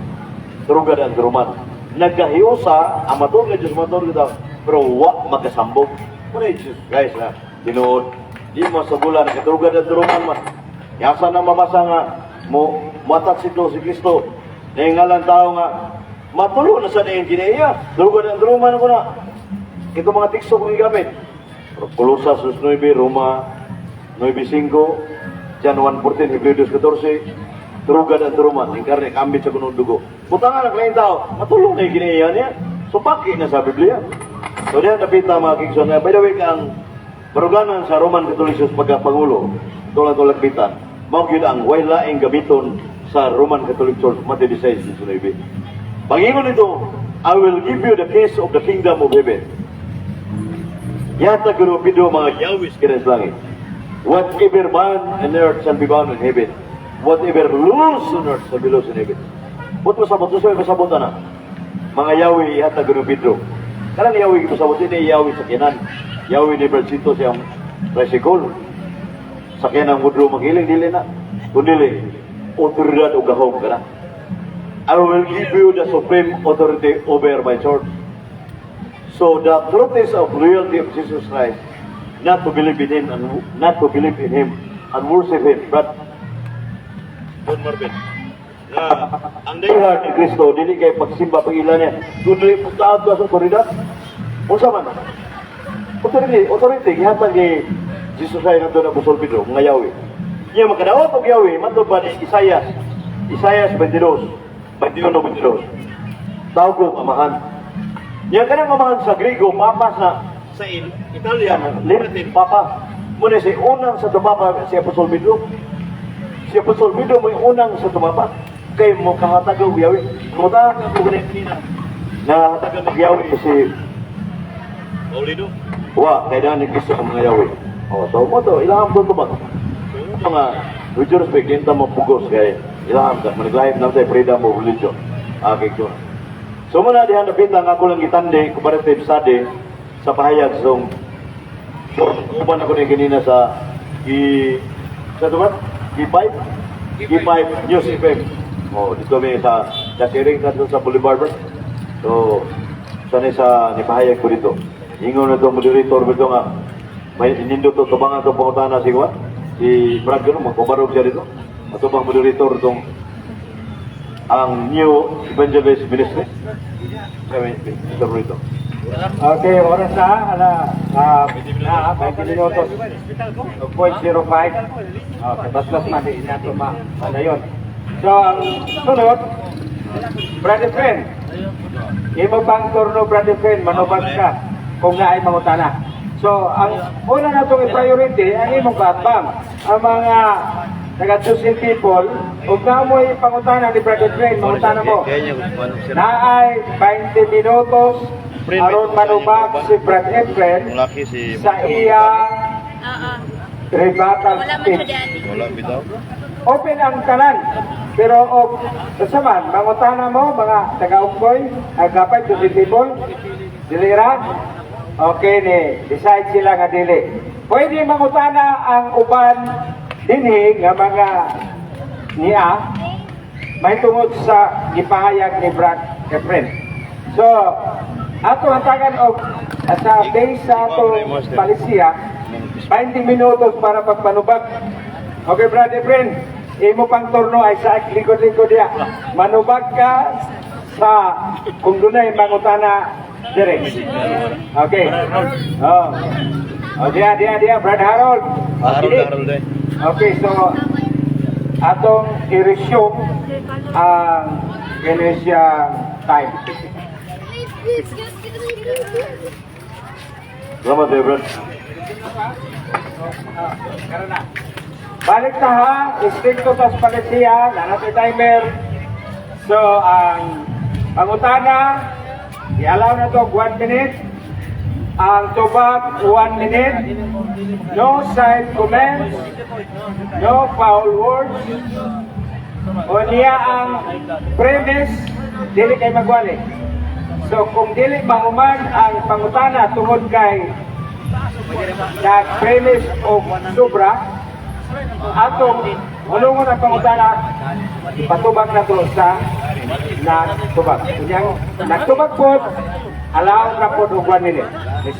Speaker 1: true God and true man. Nagkahiusa, ang matuod nga Diyos matuod nga tao, pero wa magkasambog. Muna Jesus guys na, tinuod, di mo sa bulan, nagka-true God and true man man. Yasa na mabasa nga, mo matat si si Kristo. Naingalan tao nga, matulo na sa niyang kinaiya. True God and true man ko na. Ito mga teksto kong gigamit. Colosas 9, Roma 9.5, John 1.14, Hebreo 2.14, true God and true man, inkarne, kambit sa kunong dugo. Butangan ang laing tao, matulong na yung kinaiya niya. So, paki na sa Biblia. So, diyan napita mga kaigsoon. By the way, ang baruganan sa Roman Catholic Church pagkapangulo, tulad-tulad bitan, mao gyud ang way laing gamiton sa Roman Catholic Church, Mateo 16:19. Pangingon nito, "I will give you the keys of the kingdom of heaven." Yata guro pido mga yawis kina sa langit. Whatever bound on earth shall be bound in heaven. Whatever loose on earth shall be loose in heaven. But masabot, so masabot na. Mga yawi yata guro Pedro. Kanang yawi pasabot ini yawi sa kinan. Yawi ni Brancito siyang tricycle. Sakyan ang mudro magiling dili na. Kundili otoridad o gahom ka na. "I will give you the supreme authority over my church." So the truth is of royalty of Jesus Christ, not to believe in him and not to believe in him and worship him, but Don Marvin, na ang diehard ni Kristo, dili kay pagsimba pag-ila niya, kundi pagtaad ka sa otoridad. Unsa man? Authority, authority, gihatag ni Jesus ay nandun na Apostol Pedro, mga yawi. Niya makadawat og yawi, matod pa ni Isaias, Isaias 22, 21, 22. Tawag ko amahan. Niya kanang amahan sa Griego, papas na sa Italian, Latin, papa. Muna si unang sa tumapa si Apostol Pedro. Si Apostol Pedro mo yung unang sa tumapa. Kay mo kahatag og yawi. Mo ta ko kanina. Nahatagan og yawi si Paulino. Wa, kay daan ni Kristo ang mga yawi. Oh, so mo to, ilaham to tubag. Mga with due respect, hindi mo pugos kay ilaham ka, managlahi na tayo freedom of religion. Ah, kay ko. So muna diha napita nga ako lang gitandi comparative study sa pahayag so uban ako ni kanina sa i sa tumat G5 G5 News FM. Oh, dito mi sa sharing sa sa Boulevard. So sa ni sa nipahayag ko dito. Ingon na to moderator dito nga may inindot to tubangan to pangutana si Juan. Si Brad gano magpabarog siya dito. Ato bang moderator tong ang New Evangelist Ministry. Kami, Mr. Rito.
Speaker 3: Okay, oras na, ala, na, 20 minutos. 0.05. Okay, basbas man, di nato ma, ano yun. So, ang sunod, Brother Friend, imo pang turno, Brother Friend, manubag ka kung naay mangutana. So, ang una na itong priority, ang imong kaatbang, ang mga taga-choosing people, ug na mo'y pangutana ni Brother Friend, mangutana mo. Naay 20 minutos aron manubag si Brad Efren
Speaker 1: Laki si
Speaker 3: sa iyang
Speaker 4: Oo.
Speaker 3: rebuttal
Speaker 4: Wala man siya
Speaker 3: speech.
Speaker 4: diyan.
Speaker 1: Wala bitaw.
Speaker 3: Open ang tanan. Pero og sa man, mangutana mo mga taga-unggoy, ang kapay to the people, dili ra. Okay ni, decide sila nga dili. Pwede mangutana ang uban dinhi nga mga niya may tungod sa gipahayag ni Brad Efren. So, ato hatagan og sa base sa atong palisiya, 20 minutos para pagpanubag. Okay, Brad Efren, imo pang turno ay sa likod-likod diya. Manubag ka sa kung dunay mangutana dire. Okay. Oh. Oh, diya, diya, diya, Brad Harold.
Speaker 1: Harold,
Speaker 3: Okay.
Speaker 1: Harold eh.
Speaker 3: Okay, so atong i-resume ang Indonesia time.
Speaker 1: Salamat, Reverend.
Speaker 3: Balik ta ha, stricto tas palisiya, naa na timer. So, ang pangutana, i-allow na to 1 minute. Ang tubag, 1 minute. No side comments, no foul words. O niya ang premise, dili kay magwali. So kung dili mahuman ang pangutana tungod kay nag-premise o sobra, atong hulungon ang pangutana, ipatubag na to sa nagtubag. Kunyang nagtubag po, allow na po og 1 minute.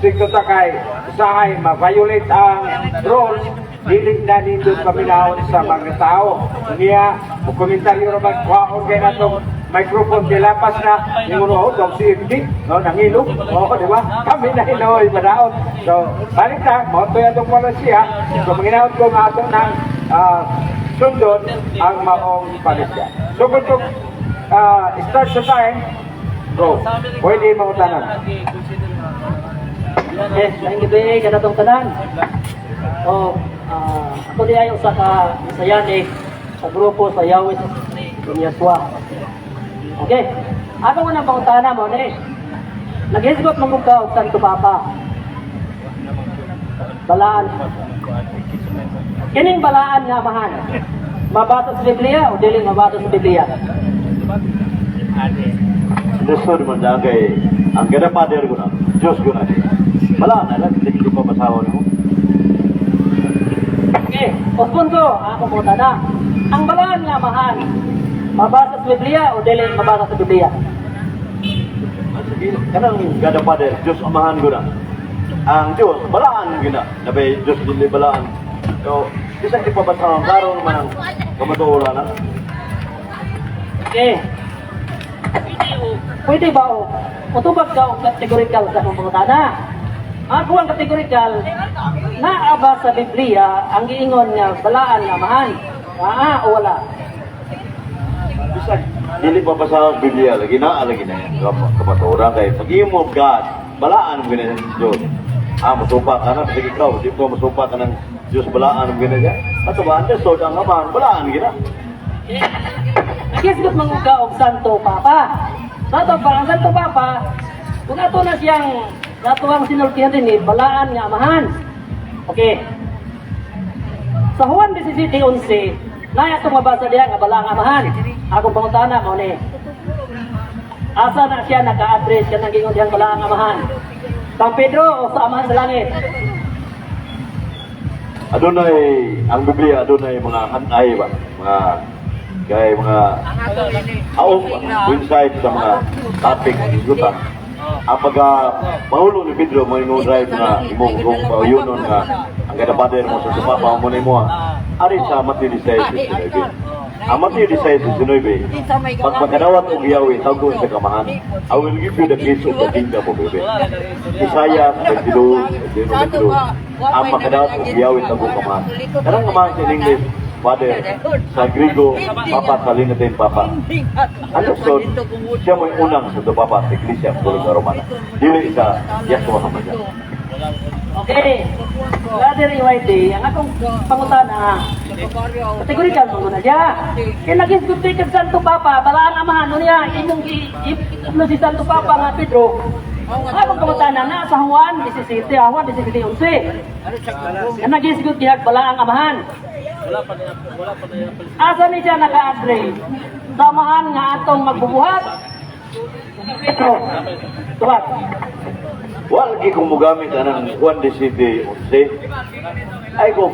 Speaker 3: Stricto ta kay usahay ma-violate ang rules, dili na nindot paminahon sa mga tao. Niya, o komentaryo ra ba, kwaon kay natong microphone dilapas na ningon, "Oh, dog si FD, no, nangilo." Oh, di ba? Kami na hinoy madaot. So, balik na, mao to atong polisiya. So, manginahon ko nga ato ng sundon ang maong palisiya. So, kung start sa time, go. Pwede mangutanan.
Speaker 5: Yes, maayong gabi kanatong tanan. O, ako di ay usa ka Messianic sa grupo sa Yahweh sa Yaswa. Okay. Ako unang pangutana mo ni. Naghisgot man ka og Santo Papa. Balaan. Kining balaan nga amahan. Mabasa sa Biblia o dili mabasa sa Biblia?
Speaker 1: Understood man dyan kay ang gada father ko na, Diyos ko na. Wala na lang, hindi ko pa masawa nimo.
Speaker 5: Okay, uspon ko, ako pangutana. Ang balaan nga amahan, mabasa sa Biblia o dili mabasa sa Biblia?
Speaker 1: Sige, kanang gada father, Diyos amahan ko na. Ang Diyos, balaan gina. Nabay, Diyos dili balaan. So, isa di pa basahan, klaro naman ang kamatuoran na.
Speaker 5: Okay. Pwede ba o utubag ka og categorical sa akong pangutana? Ako ang categorical, naa ba sa Biblia ang giingon nga balaan nga amahan? Naa o wala?
Speaker 1: Bisag, dili pa basahan ang Biblia, lagi na, lagi na yan. Kamatuoran kay pag imo God, balaan mo gina ng Diyos. Ah, masupa ka na, sige ikaw, di ko masupa ka ng Diyos, balaan mo gina siya. Ato ba, understood ang amahan, balaan gina.
Speaker 5: Nagisgot man ka og Santo Papa. Sa pa ang Santo Papa, kung ato na siyang natuwang sinultihan din eh, balaan nga amahan. Okay. Sa Juan 17:11, naya itong mabasa diya nga balaang amahan. Akong pangutana mo ni. Asa na siya naka-address kanang gingon diyang balaang amahan? San Pedro o sa amahan sa langit?
Speaker 1: Adunay ang Biblia, adunay mga hanay ba, mga kay mga aom ba, insight sa mga topic guta. Ang pagka pangulo ni Pedro mo imong drive nga imong kung pauyunon nga ang kada father mo sa papa mo ni mo ari sa Matthew 16:19. Ang Mateo 16:19, "Pag makadawat og Yahweh, tawgon sa kamahan. I will give you the keys of the kingdom of heaven." Isaiah 22, 22, ang makadawat og Yahweh, tawgon kamahan. Kanang amahan sa English, Father, sa Grigo, Papa, sa Latin, Papa. Ano so, siya mo'y unang Santo Papa sa Iglesia Katolika Romana. Dili sa Yahshua HaMashiach.
Speaker 5: Okay. Brother EYT, ang akong pangutana, kategorikal mo na siya. Kaya naging kag Santo Papa, balaang amahan no niya, imong no si Santo Papa nga Pedro. Ang akong pangutana na sa Juan 17, Juan 17:11. Nga nagisgot dihag balaang amahan. Asa ni siya naka-address? Sa amahan nga atong magbubuhat? Pedro. Tubag.
Speaker 1: Wala lagi kong mugamit anang Juan 17:11. Ay ko,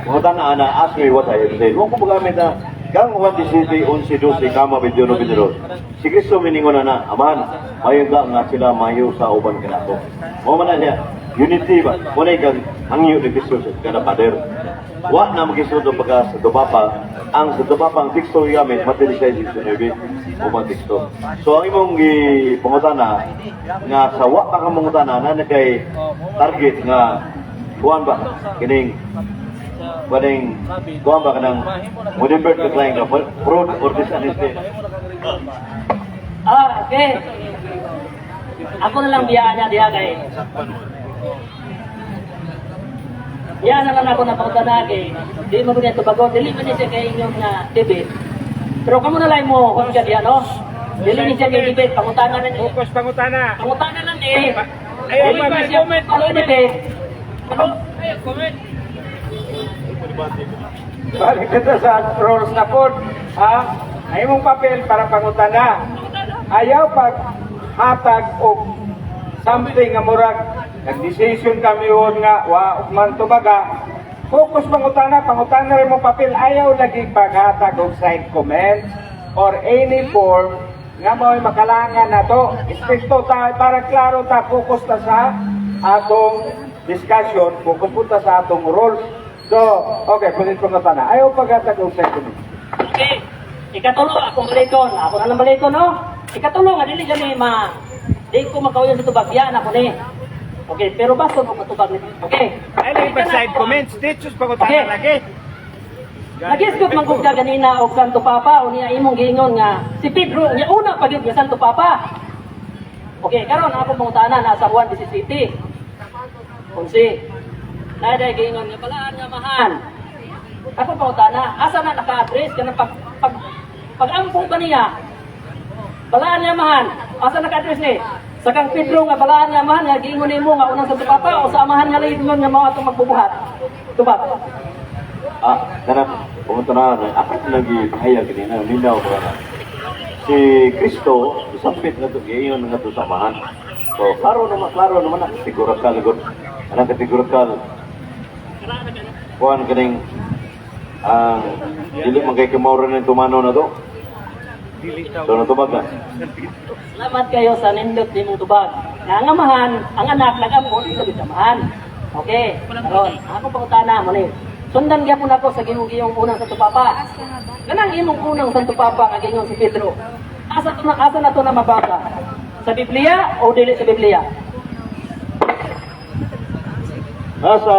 Speaker 1: mangutana ana, ask me what I have said. Huwag ko mugamit na, kang Juan 17, 11, 12, kama, 21, 22. Si Kristo miningon na, "Amahan, mayo nga sila mayo sa uban kanako." Mo man na siya, unity ba? Muna kang hangyo ni Kristo sa kada pader. Wa na magisuod ang pagka Santo Papa, ang Santo Papa ang teksto gigamit, Mateo 16, 19, umang teksto. So ang imong gipangutana, nga sa wa pa ka mangutana, na kay target nga kuan ba kining kaning kuan ba kanang mo divert the client nga fraud or dishonesty.
Speaker 5: Ah, okay. Ako na lang biyaan niya diha kay. Biyaan na lang ako na pangutana kay. Di mo niya tubagon, dili man niya siya kay inyong nga debate. Pero kamo na lang mo husga diha, no? Dili ni siya kay debate, pangutana na niya.
Speaker 3: Focus pangutana.
Speaker 5: Pangutana lang eh.
Speaker 3: Ayaw,
Speaker 5: Dili man siya
Speaker 3: comment,
Speaker 5: palo debate.
Speaker 3: Comment. Balik ito sa rules na po. Ha? Ay mong papel para pangutana. Ayaw pag hatag og something nga murag nag-decision kami yun nga wa man tubaga. Focus pangutana, pangutana rin mo papel. Ayaw lagi paghatag og side comments or any form nga mao'y makalangan na to. Stricto ta para klaro ta, focus ta sa atong discussion, focus po ta sa atong rules. So, okay, proceed pangutana. Ayaw paghatag og side comments.
Speaker 5: Okay. Ikatulo, akong balikon. Ako na lang balikon, no? Ikatulo, nga dili gani ma. Di ko makauyon sa tubag. Biyaan ako ni. Okay, pero basta mo matubag ni. Okay.
Speaker 3: Ay, lagi pa side comments. Dito pangutana lagi.
Speaker 5: Nagisgot man kog ka ganina og Santo Papa unya imong giingon nga si Pedro nya una pa gyud nga Santo Papa. Okay, karon ang akong pangutana nasa Juan 17. 11. Naa giingon nga balaan nga amahan. Ako pangutana, asa na naka-address kanang pag pag pag-ampo ba niya? Balaan nga amahan. Asa naka-address ni? Sa kang Pedro nga balaan nga amahan nga giingon nimo nga unang Santo Papa o sa amahan nga laingon nga mao atong magbubuhat? Tubag.
Speaker 1: Ah, kanang pangutana ako nagipahayag kanina, linaw ba na si Kristo sampit nga to giingon nga to sa amahan. So klaro naman na kategorikal gud anang kategorikal kuan kaning ang dili man kay kimaura ng tumano na to. So natubag na.
Speaker 5: Salamat kayo sa nindot ni mong tubag. Nga ang amahan, ang anak nagampo dito sa amahan. Okay, karon ako pangutana mo ni. Sundan gyapon ako sa gimong unang Santo Papa. Kanang imong unang Santo Papa nga giingon si Pedro. Asa na to na mabasa? Sa Biblia o dili sa Biblia?
Speaker 1: Nasa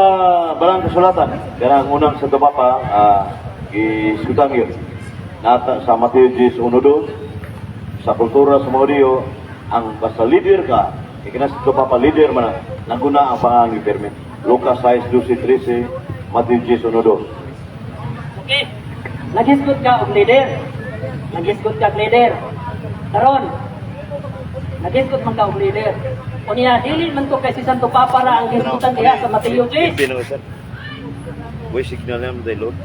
Speaker 1: Balang Kasulatan, kanang unang Santo Papa, gisutang yun. Nata sa Mateo 10, 1, 2, sa kultura sa mga Hudiyo, ang basta leader ka, ikina Santo Papa leader man na, naguna ang pangangi permit. Lucas 6, 12, 13, Mateo 10, 1, 2.
Speaker 5: Okay. Naghisgot ka og leader. Naghisgot ka og leader. Karon, naghisgot man ka og leader. Unya dili man to kay si Santo Papa ra ang hisgutan diha sa Mateo 10.
Speaker 1: Boy, signal naman tayo, Lord.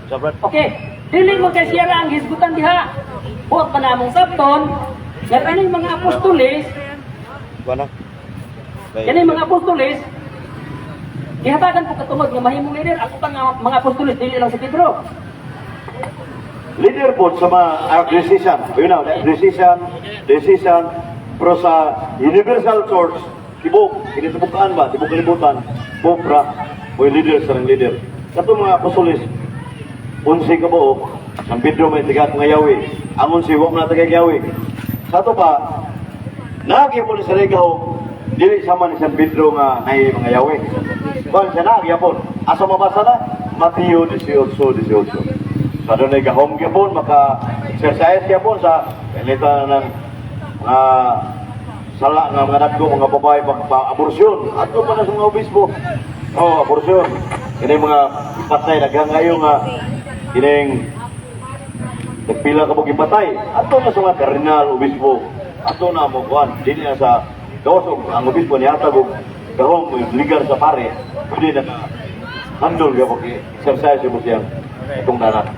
Speaker 1: Sabrat.
Speaker 5: Okay, dili mo kay siya ra ang hisgutan diha. Buot pa namong sabton, nga kaning mga apostoles,
Speaker 1: Wala.
Speaker 5: kaning mga apostoles, gihatagan po katungod nga mahimong leader ang ubang nga mga apostoles, dili lang si Pedro.
Speaker 1: Leader po sa mga decision. Decision, decision, pero sa universal church, tibok, kinitibukaan ba, tibok kalibutan, Pope ra, boy leader sa ng leader. Kato mga apostoles, 11 ka buok, San Pedro may tigat mga yawi. Angon si wa man tagay yawi. Sa ato pa, nagyapon sa regaw, dili sama ni San Pedro nga nay mga yawi. Kung siya nagyapon, asa mabasa na? Mateo 18:18. Sa doon ay gahom gyapon, maka exercise gyapon sa kanita ng mga sala nga mga dagko, mga babae pag aborsyon. Ato pa na sa mga obispo. Oh, aborsyon. Kini mga ipatay daghang ngayo nga kining nagpila ka mo gipatay. Ato na sa mga kardinal, obispo. Ato na mo kuan dili na sa gawas og ang obispo nihatag og gahom mo ligar sa pare. Pwede na handle gyapon exercise mo siyang itong danak.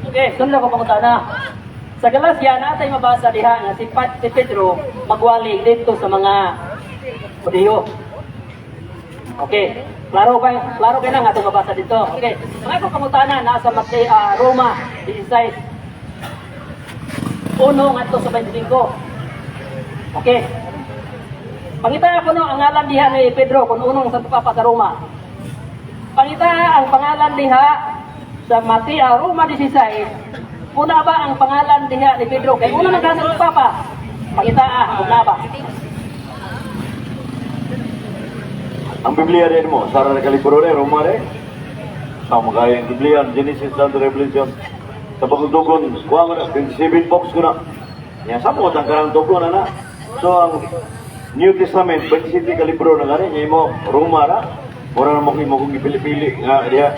Speaker 5: Okay, sunod ko pangutana. Sa Galacia, natay mabasa diha nga si Pedro magwali dito sa mga Hudiyo. Okay. Klaro ba? Klaro kay na nga atong mabasa dito. Okay. Ang akong pangutana nasa Mateo, Roma 16. 1 ngadto sa 25. Okay. Pangita ko no ang ngalan diha ni Pedro kung unong Santo Papa sa Roma. Pangita ang pangalan diha sa Mateo Roma 16. Una ba ang pangalan diha ni Pedro kay una man ka Santo Papa? Pangita una ba?
Speaker 1: Ang Biblia rin mo, sara na kalibro rin, Roma rin. Sa mga ang Biblia, Genesis down to Revelation. Sa pagdugon, kuha ko na, 27 books ko na. Yan, sa mga ang karang dugon na na. So, ang New Testament, 27 kalibro na nga rin, mo, Roma ra. Mura na mo kung mo kung ipili-pili nga diha.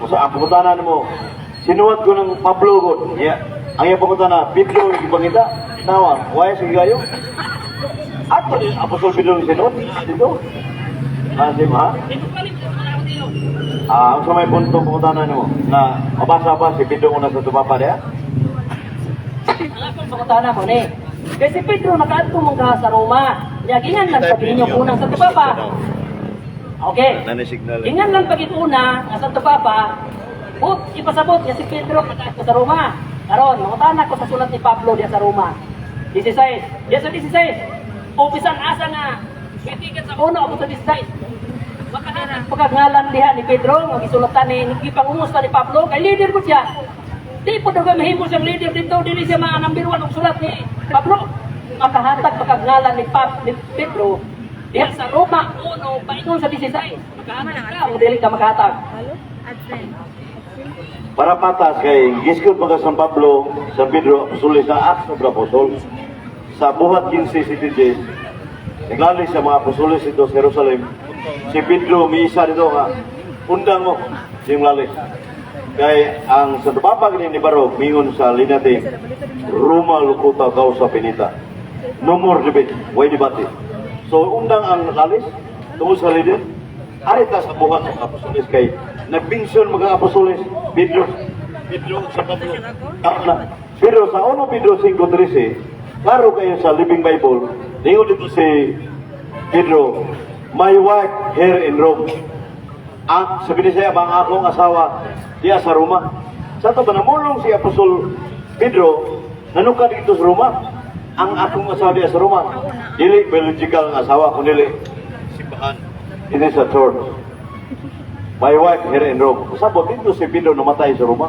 Speaker 1: Usa ang pangutana nimo, sinuwat ko ng Pablo ko. Yeah. Ang iyang pangutana, Pedro yung gipangita. Nawa, why sige kayo? Ato ni Apostol Pedro yung sinuot dito. Si ma? Ang sa may punto pangutana nimo na mabasa ba si Pedro una sa tupapa diha?
Speaker 5: Ang akong pangutana mo ni. Kay si Pedro nakaadto mong ka sa Roma. Nya gingan lang pag inyo unang Santo Papa. Okay.
Speaker 1: Nani signal.
Speaker 5: Gingan lang pag una nga Santo Papa, but ipasabot nga si Pedro nakaadto sa Roma. Karon, mangutana ko sa sulat ni Pablo diha sa Roma. 16. Diha sa 16. O bisan asa nga mitigan sa uno abot sa 16. Makahanap pagkangalan diha ni Pedro nga gisulatan ni gipangumusta ni Pablo kay leader ko siya. Di po daw mahimo siyang leader dito, dili siya ma number one og sulat ni Pablo. Makahatag pagkangalan ni Pedro diha sa Roma 1 paingon sa 16. Makahatag ka o dili ka makahatag.
Speaker 4: Add friend.
Speaker 1: Para patas kay giskot mga San Pablo, San Pedro, Apostoles sa Acts of the Apostles, sa buhat 15 CTJ, naglali sa mga apostoles dito sa Jerusalem, si Pedro miisa dito nga, undang mo, siyang lalis. Kay ang Santo Papa kini ni Barog, mingon sa linate, Roma locuta causa finita. No more debate, way debate. So undang ang lalis, tungod sa leader, arita sa buhat sa apostoles kay nagbinson mga apostoles, Pedro, Pedro sa Pablo. Na. Pero sa 1 Pedro 5:13, klaro kayo sa Living Bible, ningon dito si Pedro, "My wife here in Rome." Ang sabi niya siya, ang akong asawa diya sa Roma. Sa ito ba namulong si Apostol Pedro, nanuka dito sa Roma. Ang akong asawa diya sa Roma. Dili biological ang asawa, kundi simbahan. It is a church. My wife here in Rome. Sabot dito si Pedro namatay sa Roma.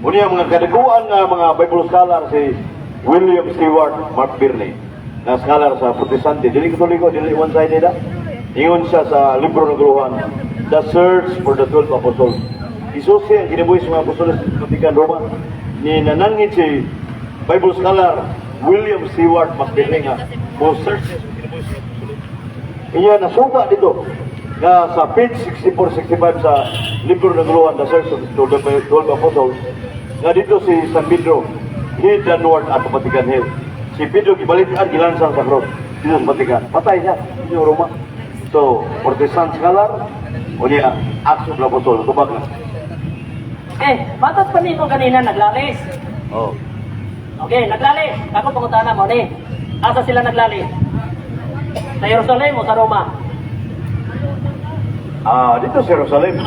Speaker 1: Unya mga kadaguan nga mga Bible scholar si William Stewart McBirney na scholar sa Protestante, dili Katoliko, dili one-sided ah. Ingon siya sa libro ng guluhan, The Search for the Twelve Apostles. Isusi ang kinabuhi sa mga apostoles sa Vatican Roma. Ni nanangit si Bible scholar William Stewart McBirney nga mo search siya sa kinabuhi sa mga apostoles. Iya nasuka dito nga sa page 64-65 sa libro ng guluhan, The Search of the Twelve Apostles, nga dito si San Pedro head downward at Vatican Hill. Si Pedro gibalikan gilansang sa cross dito sa Vatican. Patay siya dito sa Roma. So, Protestant scholar, o niya, Acts of the Apostles, tubag na.
Speaker 5: Eh, matod pa nimo kanina naglalis.
Speaker 1: Oh.
Speaker 5: Okay, naglalis. Ako pangutana mo ni. Asa sila naglalis? Sa Jerusalem o sa Roma?
Speaker 1: Dito sa Jerusalem.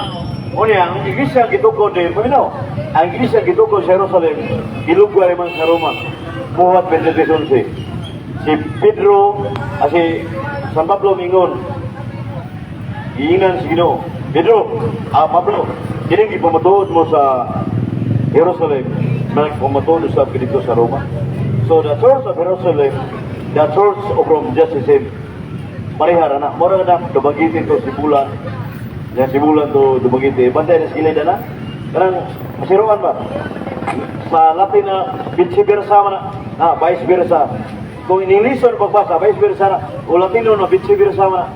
Speaker 1: Unya, ang iglesia gitukod din, paminaw. Ang iglesia gitukod sa Jerusalem, gilugway man sa Roma. Buhat 23:11. Si Pedro, si San Pablo mingon, giingnan si Ginoo. Pedro, Pablo, Kining gipamatuod mo sa Jerusalem, nagpamatuod usab dito sa Roma. So the Church of Jerusalem, the Church of Rome, just the same. Pareha ra na. Mura na Dumaguete to Sibulan. Yan Sibulan to Dumaguete. Bantay na sa kilid na. Kanang masiruan ba? Sa Latin na vice versa man na. Ah, vice versa. Kung in English ang pagbasa, vice versa na. O Latino na vice versa man na.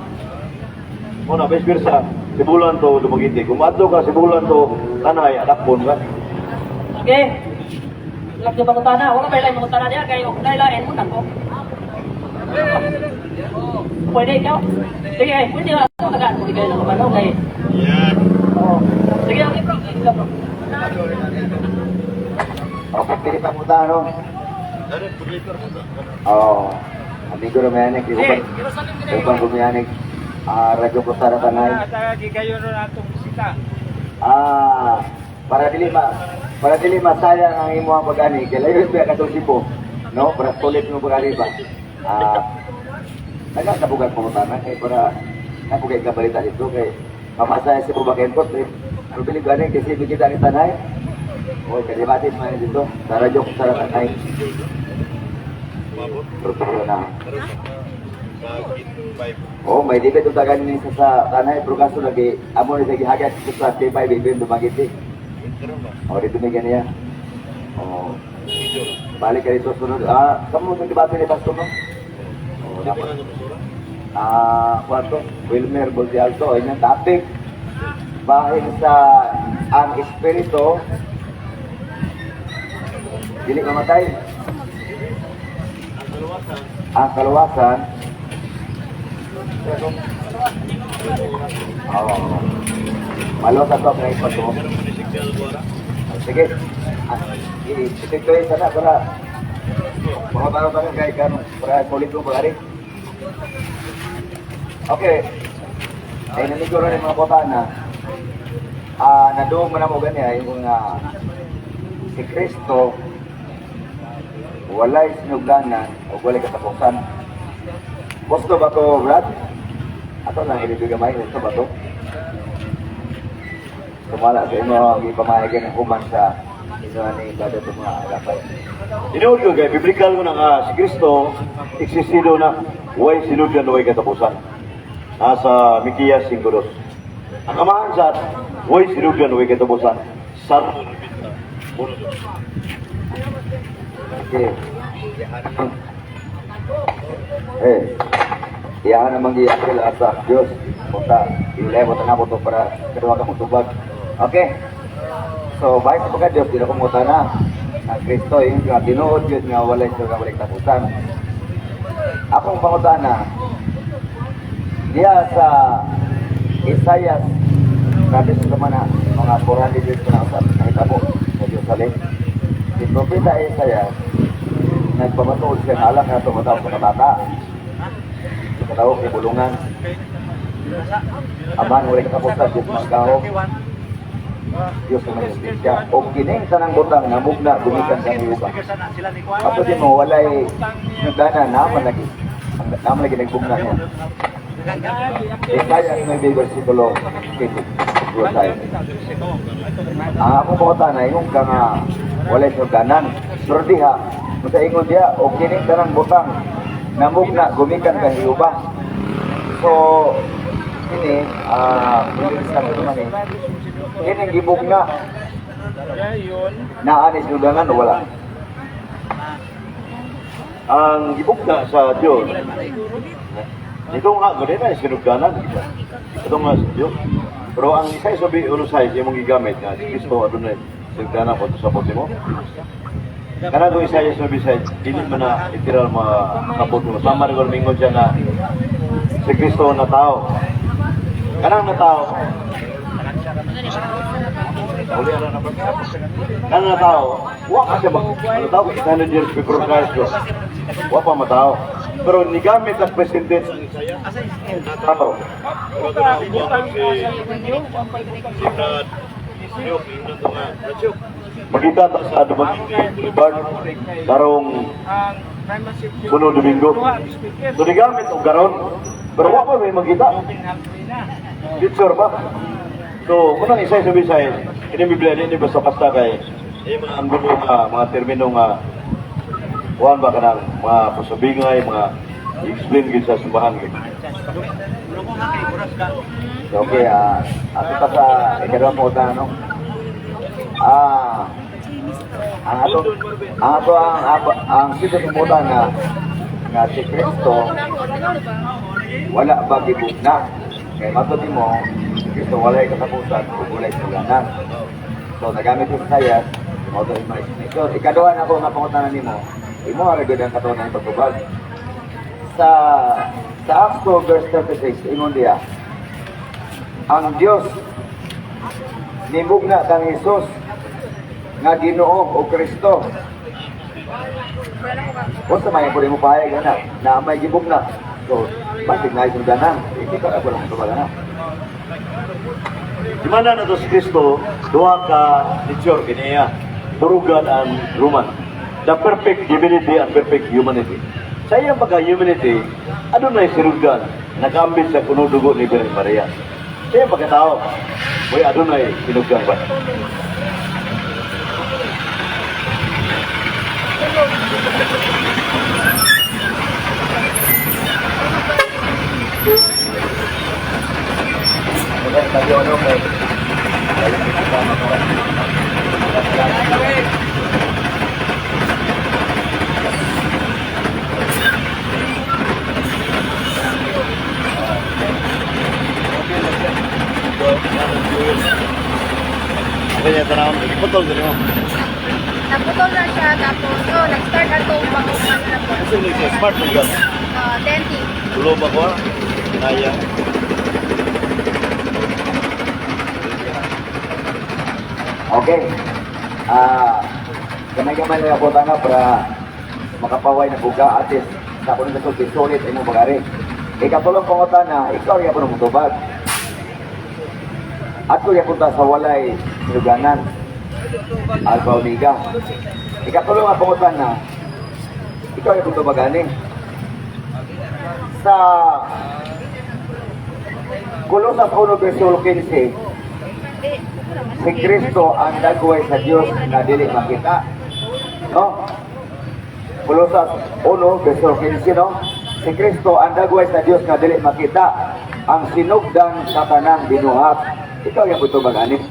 Speaker 1: O na, vice versa. Sibulan to Dumaguete. Kung maadto ka Sibulan to Tanay, adakpon ka.
Speaker 5: Okay. Lagi pangutana, wala pa ilain pangutana niya kay og lain mo nako. Pwede ikaw. Sige, eh, pwede ka ito tagaan mo kayo ng kabalo kay. Oo. Sige, okay bro. Sige, bro.
Speaker 6: Okay, pili pa punta, no? Oo. Amigo Romanik,
Speaker 5: Sige, Jerusalem din
Speaker 6: upang gumiyanig. Ah, Radyo Kusara Tanay.
Speaker 3: Gigayon ron atong bisita.
Speaker 6: Ah, para dili masayang ang imong pag-ani kay layo pa katong Cebu, no? Para sulit mo pag-ani ba. Ah, taga sa bugat pangutana kay para napugay ka balita dito kay mamasaya sa Cebu back and forth eh. Pero bili gani kasi kita ni Tanay. Oy, kadibati man dito sa Radyo Kusara Tanay. Pero na. Oh, may debate utagan ni sa Tanay pero kaso lagi amo ni sa gihagat sa K5 event Dumaguete. Oh, dito may ganiya. Oh. Balik ka dito sunod. Ah, kamo sa debate ni Pastor no? Oh, dapat. Ah, kwarto, Wilmer Boldialto, inyong topic. Bahin sa ang espiritu dili mamatay. Ang kaluwasan. Oo. Maluwasan to, kaya ito. Sige. Ah, ito yung sana para mga baro-baro kay kano para sulit mo pag-ari. Okay. Ay naniguro ni mga baba na ah naduog man mo gani yung nga si Kristo walay sinugdanan o walay katapusan. Gusto ba to, Brad? Ato lang ilibig gamay, gusto ba to? Tumala sa imo ang ipamayagan ng human sa inyo ni Brother itong mga agapay.
Speaker 1: Tinuod ko kay biblical ko na nga si Kristo existido na way sinugdan way katapusan. Nasa Mikiyas 5:2. Ang amahan sa way sinugdan way katapusan. Sa
Speaker 6: Okay. Eh, iyahan namang giapil asa Diyos. Punta, ilay mo na to para kadua ka tubag. Okay. So, bahay sa pagka Diyos, di na kumuta na. Ang Kristo, yung nga tinuod yun nga walay siya nga walay katapusan. Akong pangutana, diya sa Isaiah, grabe sa naman na mga 400 years na sa nahitabo sa Jerusalem. Si Propeta Isaiah, nagpamatuod siya nga alak na tumataw sa kabata. Sa katao, kay bulungan. Aman, walay katapusan, Diyos magkahom. Diyos ang may siya. O kining tanang butang nga mugna gumikan sa iyuba. Ato din mo, walay nagdana, naman lagi. Naman lagi nagbugna niya. Isaiah 9, versikulo 7. Ang akong pangutana, ingon ka nga walay sugdanan. Pero diha, kung sa ingon diha, o kining tanang butang, namugna, gumikan kang iuba. So, kini, ah, uh, naman eh, kining gibugna, naa ni sugdanan o wala?
Speaker 1: Ang gibugna sa Dios. Ito nga gud na sinugdanan. Ito nga sa Dios. Pero ang isa sa uno sa imong gigamit nga si Kristo adunay sinugdanan ko sa bote mo. Kana kung isa sa bisay dili man na literal makabot mo. Sama rin mingon siya nga si Kristo na tao. Kanang na tao. Uli na na ba? Kanang na tao, wa ka siya mag ano tao 800 years before Christ. Bro. Wa pa matao. Pero nigamit ang present tense ang Isaiah. Tao. Makita ta sa Dumaguete Boulevard karong Puno Domingo. So nigamit og garon. Pero wa pa may makita. Picture ba? So, kung ang isa sa Bisay, ini Biblia ini basta-basta kay ini mga anggulo nga mga termino nga kuan ba kanang mga pasabingay, mga explain gid sa simbahan gid.
Speaker 6: So, okay, ato pa sa ikaduhang pangutana, no? Ang ato ang sito sa pangutana nga si Kristo wala ba gibugna? Kay matod nimo, si Kristo walay katapusan ug walay sugdanan. So nagamit ko sa sayas, mao to imong explanation. Ikaduha na ako nga pangutana nimo, imo ra gyud ang katuonan pagtubag. Sa Acts 2 verse 36, ingon diya, ang Dios nimugna kang Hesus nga Ginoo o Kristo. Unsa may pwede mo pahayag ana na may gibugna? So, bakit na sugdanan? Hindi ka ako lang tubag ana.
Speaker 1: Di man na to si Kristo, duha ka nature kiniya, true God and human. The perfect divinity and perfect humanity. Sa iyang pagka-humanity, adunay sinugdan, nakaambit sa kuno dugo ni Birhen Maria. Sa iyang pagkatao, may adunay sinugdan ba?
Speaker 6: Okay, tayo ano kay
Speaker 1: Okay, niya tanawon, iputol din mo.
Speaker 4: Naputol na siya, tapos, oh, nag-start atong pag-uman na po.
Speaker 1: Kasi ni siya smart man gan.
Speaker 4: 20.
Speaker 1: Tulo ba ko? Naya.
Speaker 6: Okay. Gamay-gamay lang ako tanga para makapaway na buga at least sa akong kasulti sulit imong bagari. Ikatulong pangutana, ikaw ya puno mutubag. Ato ya punta sa walay sinuganan. Alpha Omega. Ikatulong ang pangutana, ikaw ya punta bagani. Sa Colosas 1 versikulo 15, si Kristo ang dagway sa Dios nga dili makita. No? Colosas 1 versikulo 15, no? Si Kristo ang dagway sa Dios nga dili makita, ang sinugdan sa tanang binuhat. Ikaw yung buto magani.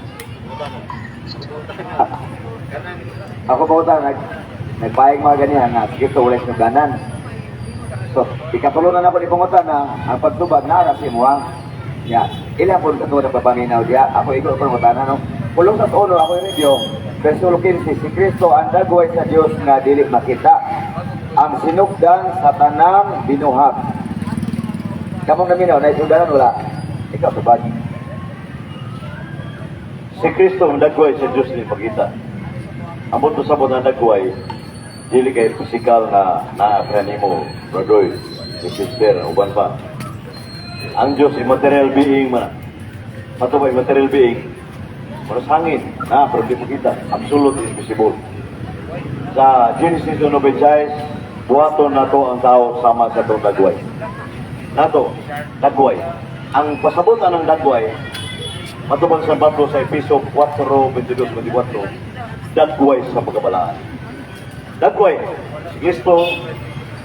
Speaker 6: Ako pa uta, nagpahig mga ganihan nga si Kristo walay sinugdanan. So, ikatulo na nako ni pangutan na ang pagtubag naa sa imuha. Ya, ilang po katuo na papaminaw diya. Ako ikaw pangutana, no? Colosas 1, ako yung review. Versikulo 15, si Kristo ang dagway sa Dios nga dili makita, ang sinugdan sa tanang binuhat. Kamong naminaw, naisugdanan wala? Ikaw tubag.
Speaker 1: Si Kristo ang dagway sa Diyos ni pakita. Ang buto sa ang dagway, dili kay pisikal nga naa nimo, brother, si sister, uban pa. Ang Diyos immaterial being man. Ato ba immaterial being? Pero sa hangin, na, pero di makita. Absolute invisible. Sa Genesis 1:26, buhaton nato ang tao sama sa atong dagway. Nato, dagway. Ang pasabutan ng dagway, matubang sa Pablo sa Episo 4:22-24, dagway sa pagkabalaan. Dagway, si Kristo,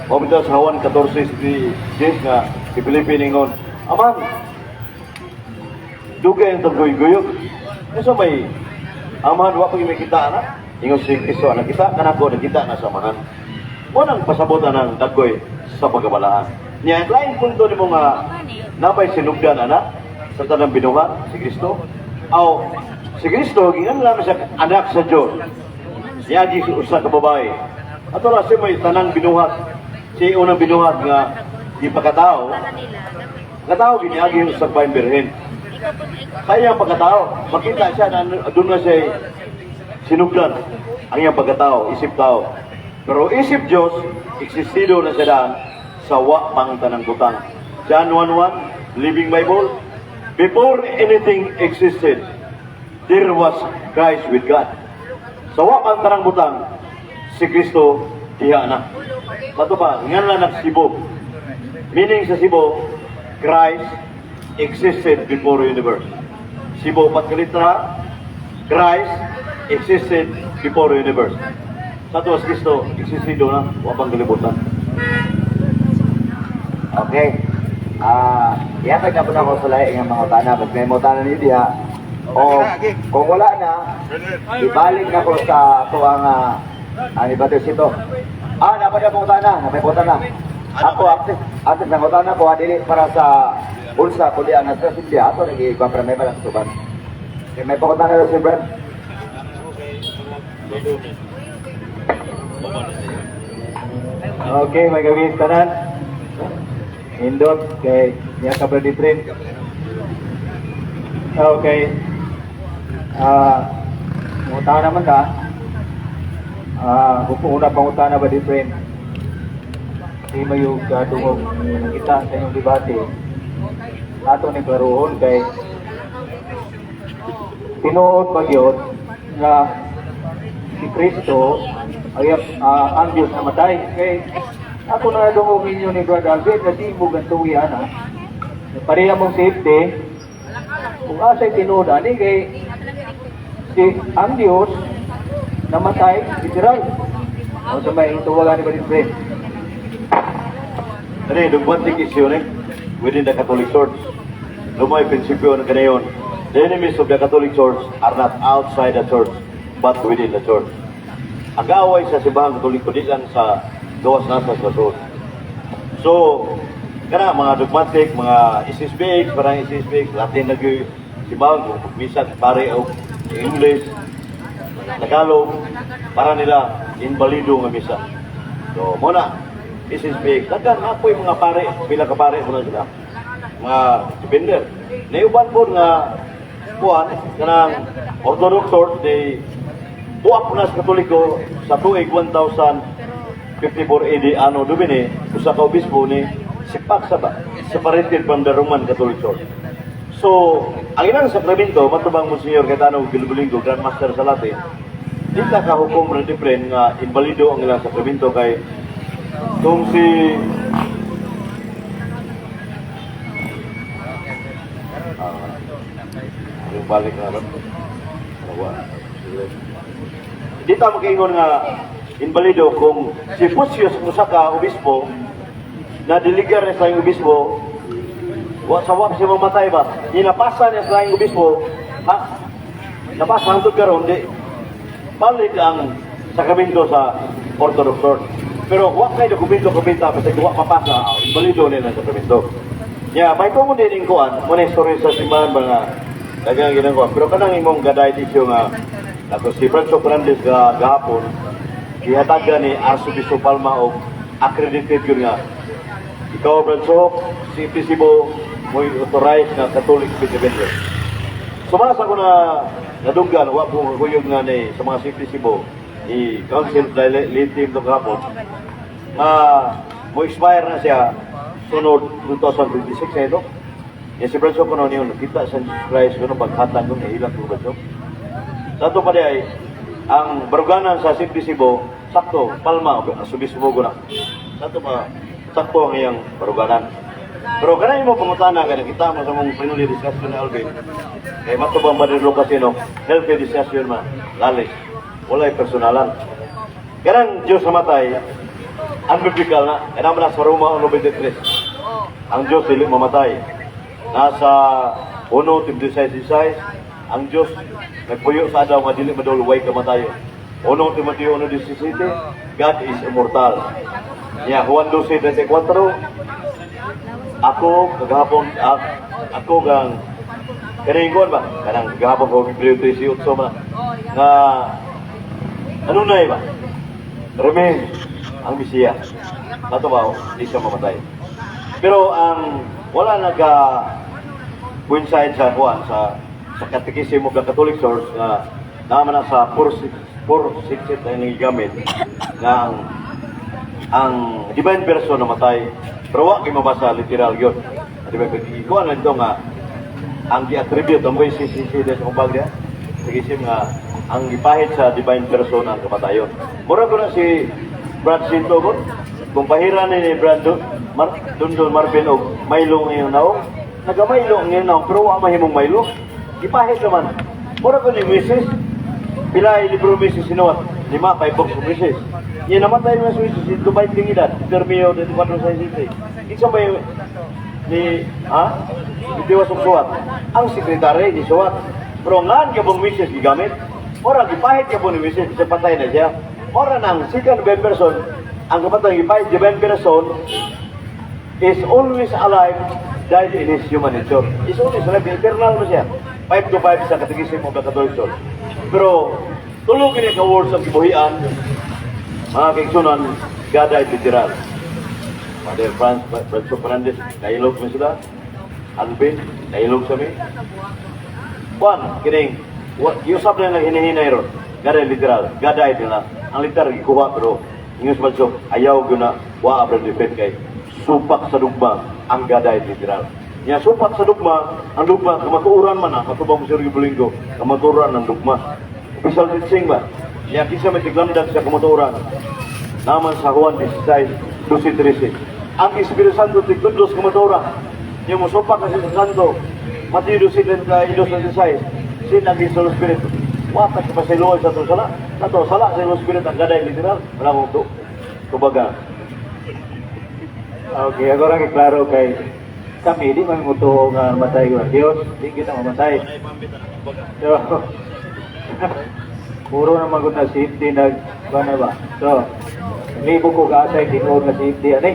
Speaker 1: mao bitaw sa Juan 14, si Jesus nga, si Felipe ningon, "Aman, dugay ang taggoy-guyog. Unsa may amahan, wa ko may kita na?" Ingon si Kristo, "Nakita ka nako, nakita na sa amahan." Mo nang pasabutan ng dagway sa pagkabalaan. Niya, ang laing punto nimo nga napay sinugdan ana sa tanang binuhat si Kristo. Aw, si Kristo gingan lang siya anak sa Dios. Niagi si usa ka babae. Ato ra siya may tanang binuhat. Siya unang binuhat nga ipakatao.
Speaker 4: Para nila.
Speaker 1: Katao giniagi usa ka babaeng birhen.
Speaker 4: Ikaw po, ikaw.
Speaker 1: Sa iyang pagkatao, makita siya na doon na siya sinugdan ang iyang pagkatao, isip tao. Pero isip Diyos, existido na siya daan sa wa pang tanang butang. John 1:1, Living Bible, before anything existed, there was Christ with God. Sa wa pang tanang butang, si Kristo diha na. Kato pa, nga na nagsibo. Meaning sa Cebu, Christ existed before universe. Cebu 4 ka litra, Christ existed before the universe. Sa ato si Kristo, existido na, wa pang kalibutan.
Speaker 6: Okay. Ah, ihatag na po na ako sa lahi nga mga utana. Kung may mutana niyo diha, o kung wala na, ibalik na ko sa ato ang ibatersito. Ah, napa na pong utana, napay utana. Ako, aktif ng utana ko, dili para sa bulsa, kundi ang nasa India, ato nag-iba para may balang tuban. Okay, may pangutana na si Brad.
Speaker 3: Okay, may gawin tanan. Indot kay niya ka Brady Train. Okay. Ah, mangutana man ta. Ah, kung una pangutana ba di friend. Di mayug dungog nakita sa inyong debate. Ato ni klarohon kay tinuod ba gyud nga si Kristo ay ang Diyos namatay kay ako na dungog ninyo ni Brad Alvin na di mo gantuwi ana. Pareha mong safety kung asa'y tinuod ani kay si ang Diyos namatay literal. O sa may tuwagan ni Brad Friend.
Speaker 1: Ano, dogmatic issue ni within the Catholic Church. Lumay prinsipyo ng kanayon. The enemies of the Catholic Church are not outside the church, but within the church. Ang kaaway sa simbahang Katoliko di lang sa gawas na sa sulod. So, kana mga dogmatic, mga SSPX, parang SSPX, Latin na gyud simbahan kung misa pare og English, Tagalog, para nila inbalido nga misa. So, muna, SSPX, daghan ako'y mga pare, pila ka pare mo na sila. Mga defender. Naiuban po nga kuan kanang Orthodox Church they buak na sa Katoliko sa tuig 1054 AD Anno Domini, usa ka obispo ni sipak sa ba separated from the Roman Catholic Church. So, ang ilang sakramento, matubang Monsignor Cayetano Gelbolingo, Grand Master sa Latin, di ka kahukom rin different nga inbalido ang ilang sakramento kay kung si yung balik na ron. Wala. Di ta makaingon nga inbalido kung si Pusius usa ka obispo na diligar niya sa iyong obispo, wa sa wa siya mamatay ba, inapasa niya sa iyong obispo, ha, napasa hangtod karon, di balik ang sakramento sa Orthodox Church. Pero wa kay dokumento kumita basta wa mapasa, inbalido nila ang sakramento. Ya, may tungod din ing kuan, mo na istorya sa simbahan ba nga daghang ginagawa. Pero kanang imong gaday issue nga ako si Franco Fernandez ga gahapon gihatagan ni Arsobispo Palma og accredited yun nga ikaw, Franco, si Cebu mo'y authorized nga Catholic Defender. Sumasa ko na nadunggan, wa po kuyog nga ni sa mga CP Cebu, i council lead team to gahapon, nga mo expire na siya sunod 2026 na ito. Yan si Franco kuno niyo nakita sa Jesus Christ kuno paghatag kuno ihilak ko Franco. Sa ato pa di ay ang baruganan sa CP Cebu sakto Palma Arsobispo ko na. Sa ato pa sakto ang iyang baruganan. Pero kanay mo pangutana kay nakita mo sa mong friendly discussion ni Alvin. Kay matubang ba din Lucas no, healthy discussion man, lalis. Walay personalan. Kanang Diyos namatay, unbiblical na. Kaya naman sa Roma 1.23. Ang Diyos dili mamatay. Nasa 1.26, ang Diyos nagpuyo sa adaw nga dili madul way kamatayon. 1 Timoteo 1.17, God is immortal. Ya, Juan 12.34, ako kagahapon ako gang kaning kuan ba kanang gahapon ko Hebreo 13:8 ba nga ano na ba remain ang Mesiyas ato ba di siya mamatay, pero ang wala naga coincide sa kuan sa Catechism of the Catholic Church nga naman na sa 4 4 na gigamit nga ang divine person namatay, pero wa kay mabasa literal yun. Di ba ikuan lang ito nga ang gi-attribute ang may CCC sa kumbag niya Sigisim nga ang gipahid sa divine person ang kamatayon. Mura ko na si Brad Sinto ko kung pahira ni Brad Dundon Marvin og Milo ngayon naong nagamaylo ngayon naong, pero wa mahimong Milo. Ipahit naman. Mura ko ni Mrs. Pila libro Mrs. Sinuwat? Lima, five books of Mrs. Yan namatay mo sa Mrs. Ito ba yung edad? Termio, 24 sa 6. Isa ba yung ni, ha? Itiwas og suwat. Ang sekretary ni suwat. Pero ngan ka bang Mrs. gigamit? Ora, gipahit ka po ni Mrs. Kasi patay na siya. Ora nang second Ben person, ang kapatay gipahit di Ben person is always alive, died in his human nature. Is always alive, eternal mo siya. 5 to 5 sa Catechism of the Catholic Church. Pero, tulo kini ka words ang kibuhian, mga kaigsunan, God died literal. Father Franz, Francisco Fernandez, nailog mo sila. Alvin, nailog sa mi. Juan, kining, giusap na lang hinihinay ron. God died literal. God died nila. Ang literal, gikuha, pero, ingos man so, ayaw guna, wa abra defend kay supak sa dugma ang God died literal. Nya supak sa dugma, ang dugma, kamatuoran man ang katubang mo sa Bulinggo, kamatuoran ang dugma. Official teaching ba? Nya kinsa may tiglamdag sa kamatuoran. Naman sa Juan 16, 12, 13. Ang Espiritu Santo tigtudlos kamatuoran. Nya mosupak kasi sa Santo. Mateo 12, 36. Sin ang Holy Spirit. Wata sa pasayloan sa itong sala. Nato, sala sa Holy Spirit ang God died literal. Wala mong tubaga.
Speaker 3: Okay, ako lang klaro kay kami di man mutuo nga matay ko ang Dios, di kita mamatay. So, puro naman ko na safety nag na ba. So, libo ko kaasay tinuod nga safety ani.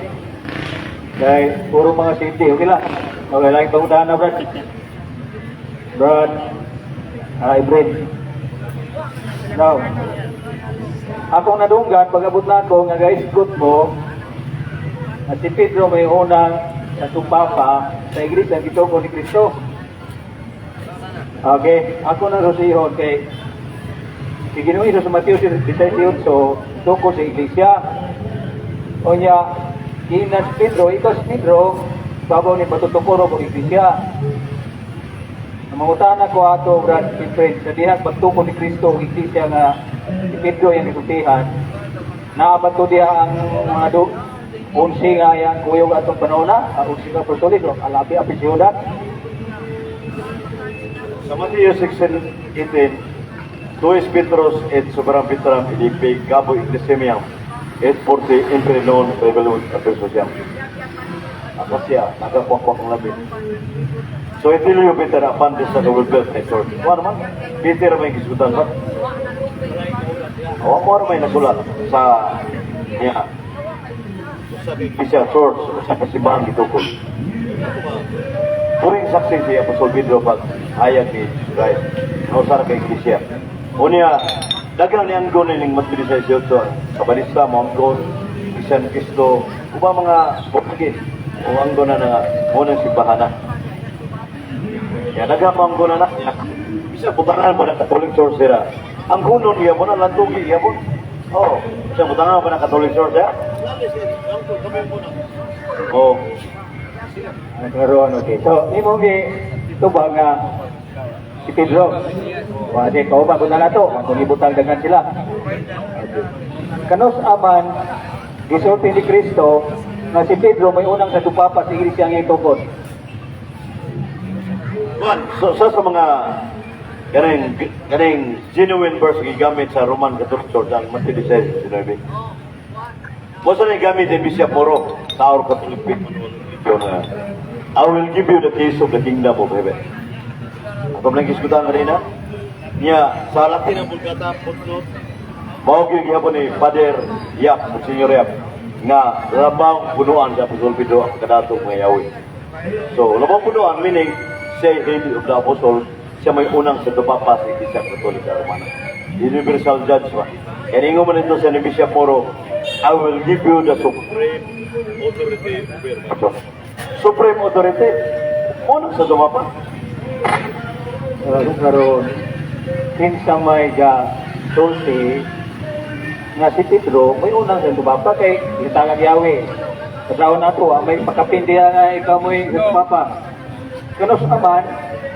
Speaker 3: Kay puro mga safety, okay lang. Okay lang pangutahan na, Brad. Brad, ay Brad. Now, akong nadunggan, pag-abot na ako, nga gaisgot mo, at si Pedro may unang sa papa sa iglesia gituko ni Kristo. Okay, ako na susihon kay si Ginoong Hesus sa Mateo 16:18 tuko sa iglesia. Unya, ginas Pedro, ikaw si Pedro, babaw ni patutukuro ko iglesia. Mangutan ako ato, Brad Wilfred, sa dihang pagtuko ni Kristo ang iglesia nga si Pedro yung gisultihan, naabato diha ang mga 11 nga yang kuyog atong panahon na, ang 11 nga apostolis, alabi apil si Judas.
Speaker 1: Sa Mateo 16:18, Tu es Petrus et super Petram aedificabo ecclesiam meam, et portae inferni non prevalunt adversus eam. Ako siya, nagakwak-kwak ang labi. So I tell you, Peter, upon this I will build my church. Wala naman, Peter may gisgutan ba? Awa mo may nasulat sa niya. Isa church sa kasimbahan gitukod. Puring saksi si Apostol Pedro pag hayag ni Jesus Christ. Nausar kay Iglesia. Unya, daghang ni anggon nining Mateo 18, Kabalista, mo anggon, Isan Kristo, uba mga pupagin, o anggon na nga, mo ng simbahan na. Ya, daghang mo anggon na na. Bisa butangan mo na Catholic Church sira. Ang kunon iya mo na, lantugi iya mo. Oh, bisa butangan mo na Catholic Church ya. Oh.
Speaker 3: Nagkaroon, okay. So, imo gi tubag nga si Pedro. Wa di kauban ko na nato, kung ibutang daghan sila. Okay. Kanus aman gisulti ni Kristo nga si Pedro may unang sa tupapa sa iglesia nga itukod?
Speaker 1: Juan, so, sa mga kaning genuine verse gigamit sa Roman Catholic Church ang Mateo 16:19. Mo sa gamit ni Bishop Moro sa our Catholic faith religion na "I will give you the keys of the kingdom of heaven." Ako lang gisgutan kanina. Niya sa Latin ang Vulgata footnote. Mao gyud gihapon ni Father Yap, Monsignor Yap, nga labang punuan sa Apostol Pedro ang pagkadato mga yawi. So, labang punuan meaning siya head of the apostles, siya may unang sa papa sa Iglesia Katolika Romana. Universal judge ba? Kaya ingon man ito sa ni Bishop Moro, "I will give you the supreme authority over my church." Supreme authority. Unang sa dumapa.
Speaker 3: Karon kinsa may ga sulti nga si Pedro may unang sa tupapa kay gitangag yawi. Kadlawon nato ang may pakapindi nga ikaw mo'y tupapa. Kanus aman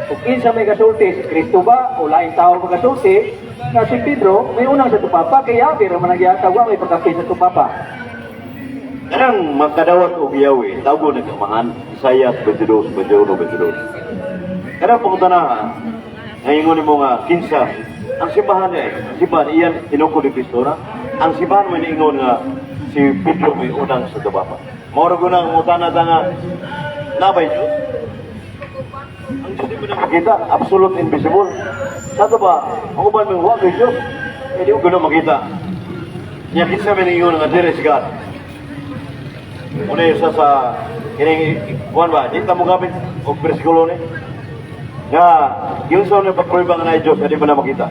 Speaker 3: ug kinsa may gasulti, si Kristo ba o laing tao magasulti nga si Pedro may unang sa tupapa kay yawi ra man ang gihatag, wa may pakapin sa tupapa?
Speaker 1: Kanang magkadawat og yawi, tawgo nagkamahan, Isaiah 22, 21, 22. Kanang pangutana, Ngayon mo nga kinsa ang simbahan eh, ang simbahan iyan tinukod ni Kristo na. Ang simbahan mo niingon nga si Pedro may unang Santo Papa. Mao ra guna ang mutana ta nga nabay Diyos. Ang Diyos di mo na makita, absolute invisible. Sa to ba, ang uban mo wa kay Diyos, eh di mo guna makita. Nya kinsa man ingon nga there is God? Una yung sa kining kuan ba, di ta mo gamit og bersikulo ni. Nga yung sa una pagprueba nga na Diyos, di mo na makita.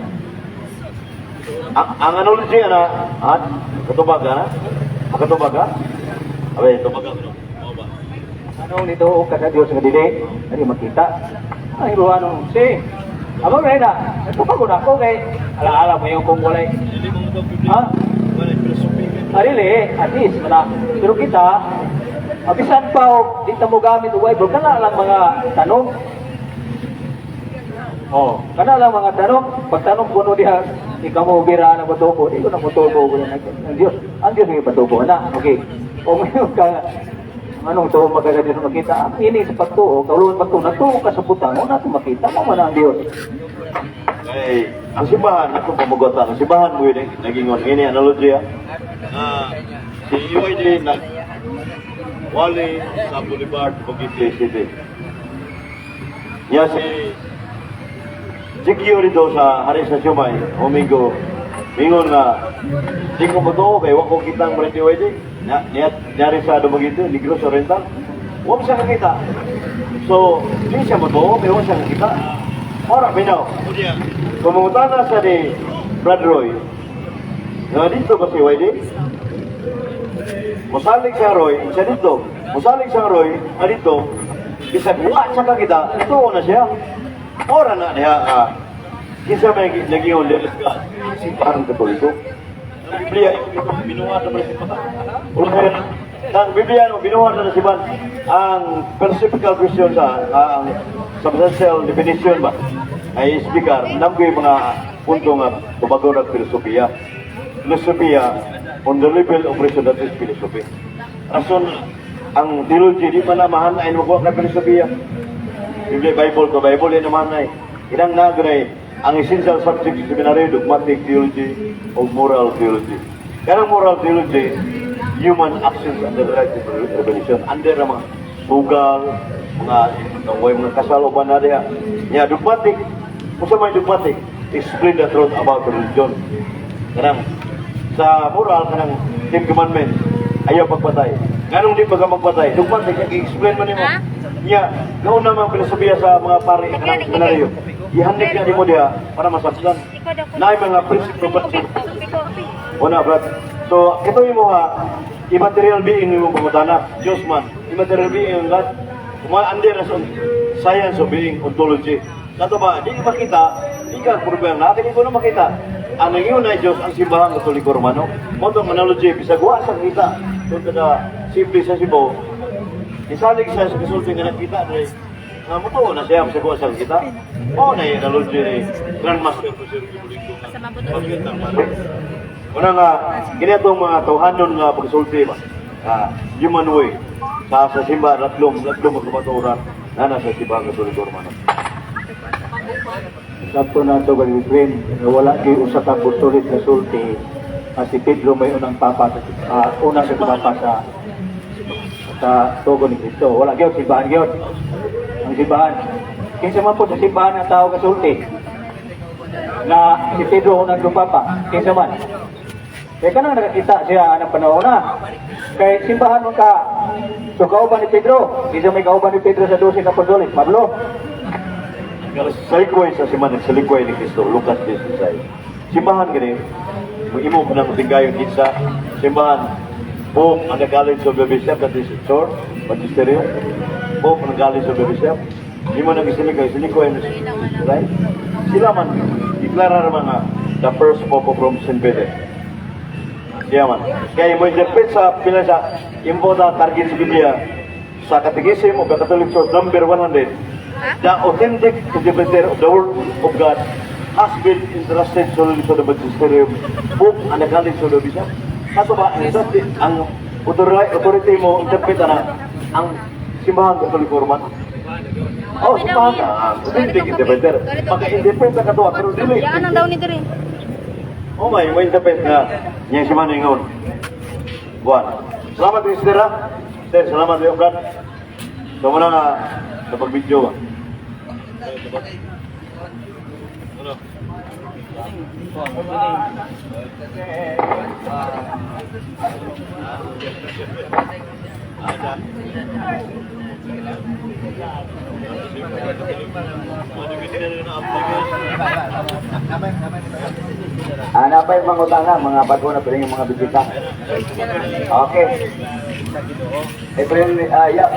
Speaker 1: Ang analogy ana, at katubag ka na? Makatubag ka? Abe, tubag ka no. Mao ba?
Speaker 3: Anong nito ka sa Dios nga dili? Dili makita. Ay ruha nung si. Amo rin na. Nagpapagod ako kay alaala mo yung kung walay.
Speaker 1: Dili mo mo Biblia.
Speaker 3: Ha?
Speaker 1: Wala philosophy.
Speaker 3: Arili, at least wala. Pero kita, abisan pa og di ta mo gamit og Bible, kana lang mga tanong. Oh, kana lang mga tanong. Pagtanong ko no diha, ikaw mo bira na motubo, di ko na motubo ko na ang Dios. Ang Dios may patubo na. Okay. O ngayon ka anong tuo magkaga Dios makita? Ang ini sa pagtuo, kaulungan pagtuo, nagtuo ka sa butang, wala to makita mo man ang Dios.
Speaker 1: Kay ang simbahan ako pamugotan, ang simbahan mo yun nagingon ini analogy ah. Na si UID nag wali sa Boulevard Dumaguete City. Nya si Jikyo rito sa Hari sa Sumay, Omigo, mingon nga, di ko mo kay wa ko kitang Marit UID. Na, niya, niyari sa Dumaguete, Negros Oriental. Wa mo siya kakita. So, di siya mo kay wa siya kakita. Ora, binaw. Kung mangutana sa ni Brad Roy, nga dito ba si YD? Musalig siya Roy, siya dito. Musalig siya Roy, nga dito. Bisag wa siya kakita, ito na siya. Ora na niya, kinsa may nagingon there is God? Simbahan Katoliko. Ang Biblia, binuhat na si Ang Biblia, no, binuhat na si Ban. Ang philosophical question sa, ang substantial definition ba, ay speaker, nam ko yung mga punto nga tubago ng filosofiya. Filosofiya, on the level of reason, that is philosophy. Rason, ang theology, di pa na mahan ay makuha ka filosofiya. Biblia, Bible ko, Bible yan naman ay. Inang nagray, ang essential subject sa seminaryo, dogmatic theology o moral theology. Kanang moral theology, human actions under the right of revelation. Under ang mga sugal, mga way mga kasal o na diha. Nya dogmatic, kung sa may dogmatic, explain the truth about religion. Kanang sa moral, kanang Ten Commandments, ayaw pagpatay. Nganong di pa ka magpatay? Dogmatic, i-explain man nimo.
Speaker 4: Ha?
Speaker 1: Nya, gaon naman filosofiya sa mga pare kanang seminaryo. Ihandig na nimo diha para masaktan. Naay mga prinsipyo ba? Una, brad. So, ito yung mga immaterial being yung pangutana. Diyos man. Immaterial being ang God. Kuma under sa science of being, ontology. Kato ba, di makita, di ka problema na, di ko na makita. Ang nangiyon na Diyos, ang simbahan Katoliko Romano. Mo itong analogy, bisag wa sa kita. Doon ka na simple sa Cebu, isalig siya sa kasulti nga nakita na nga mo to na siya bisag wa sa kita. Mao na yung analogy ni Grandmaster Jose Bulico. Una nga, kini atong mga tawhanon nga pagsulti ba? Human way. Sa simba, latlong, latlong magkamatuoran na nasa simbahan Katoliko Romano.
Speaker 3: Sakto na ito, Friend, wala gyud usa ka apostolik na sulti nga si Pedro may unang papa sa unang sa papa sa tugo ni Kristo. Wala gyud simbahan gyud. Ang simbahan. Kinsa man po sa simbahan ang tao kasulti na si Pedro unang papa. Kinsa man. Kaya kanang nakakita siya ng panahon na. Kay simbahan mo ka. So kauban ni Pedro. Kinsa may kauban ni Pedro sa 12 ka apostoles? Pablo.
Speaker 1: Sa likway sa simbahan, sa likway ni Kristo, Lucas 16. Simbahan gani, imo pa nang tinggayon kinsa, simbahan, Pope and the College of the Bishop, that is church, magisterium, Pope and the College of the Bishop, imo nang isilikay, silikoy ni right? Sila man, deklara naman nga, the first Pope of Rome, St. Peter. Siya man. Kaya mo interpret sa pila sa impo na target sa Biblia, sa Catechism of the Catholic Church number 100, the authentic interpreter of the Word of God has been entrusted solely to the magisterium, Pope and the College of the Bishop. Kato ba, ang authority mo, interpret na ang simbahan Katoliko Romano. Oh, simbahan ka. Ah, authentic interpreter. Maka-interpret ka tuwa, pero dili.
Speaker 4: Yaan ang daw ni diri.
Speaker 1: Oh, may interpret na niya si Maningon. Buwan. Salamat, Mr. ha. Sir, salamat, Leo Brad. So, muna nga sa pag-video ba?
Speaker 6: Ana pa yung mangutana, mga bago na piling yung mga bisita. Okay. April, yeah.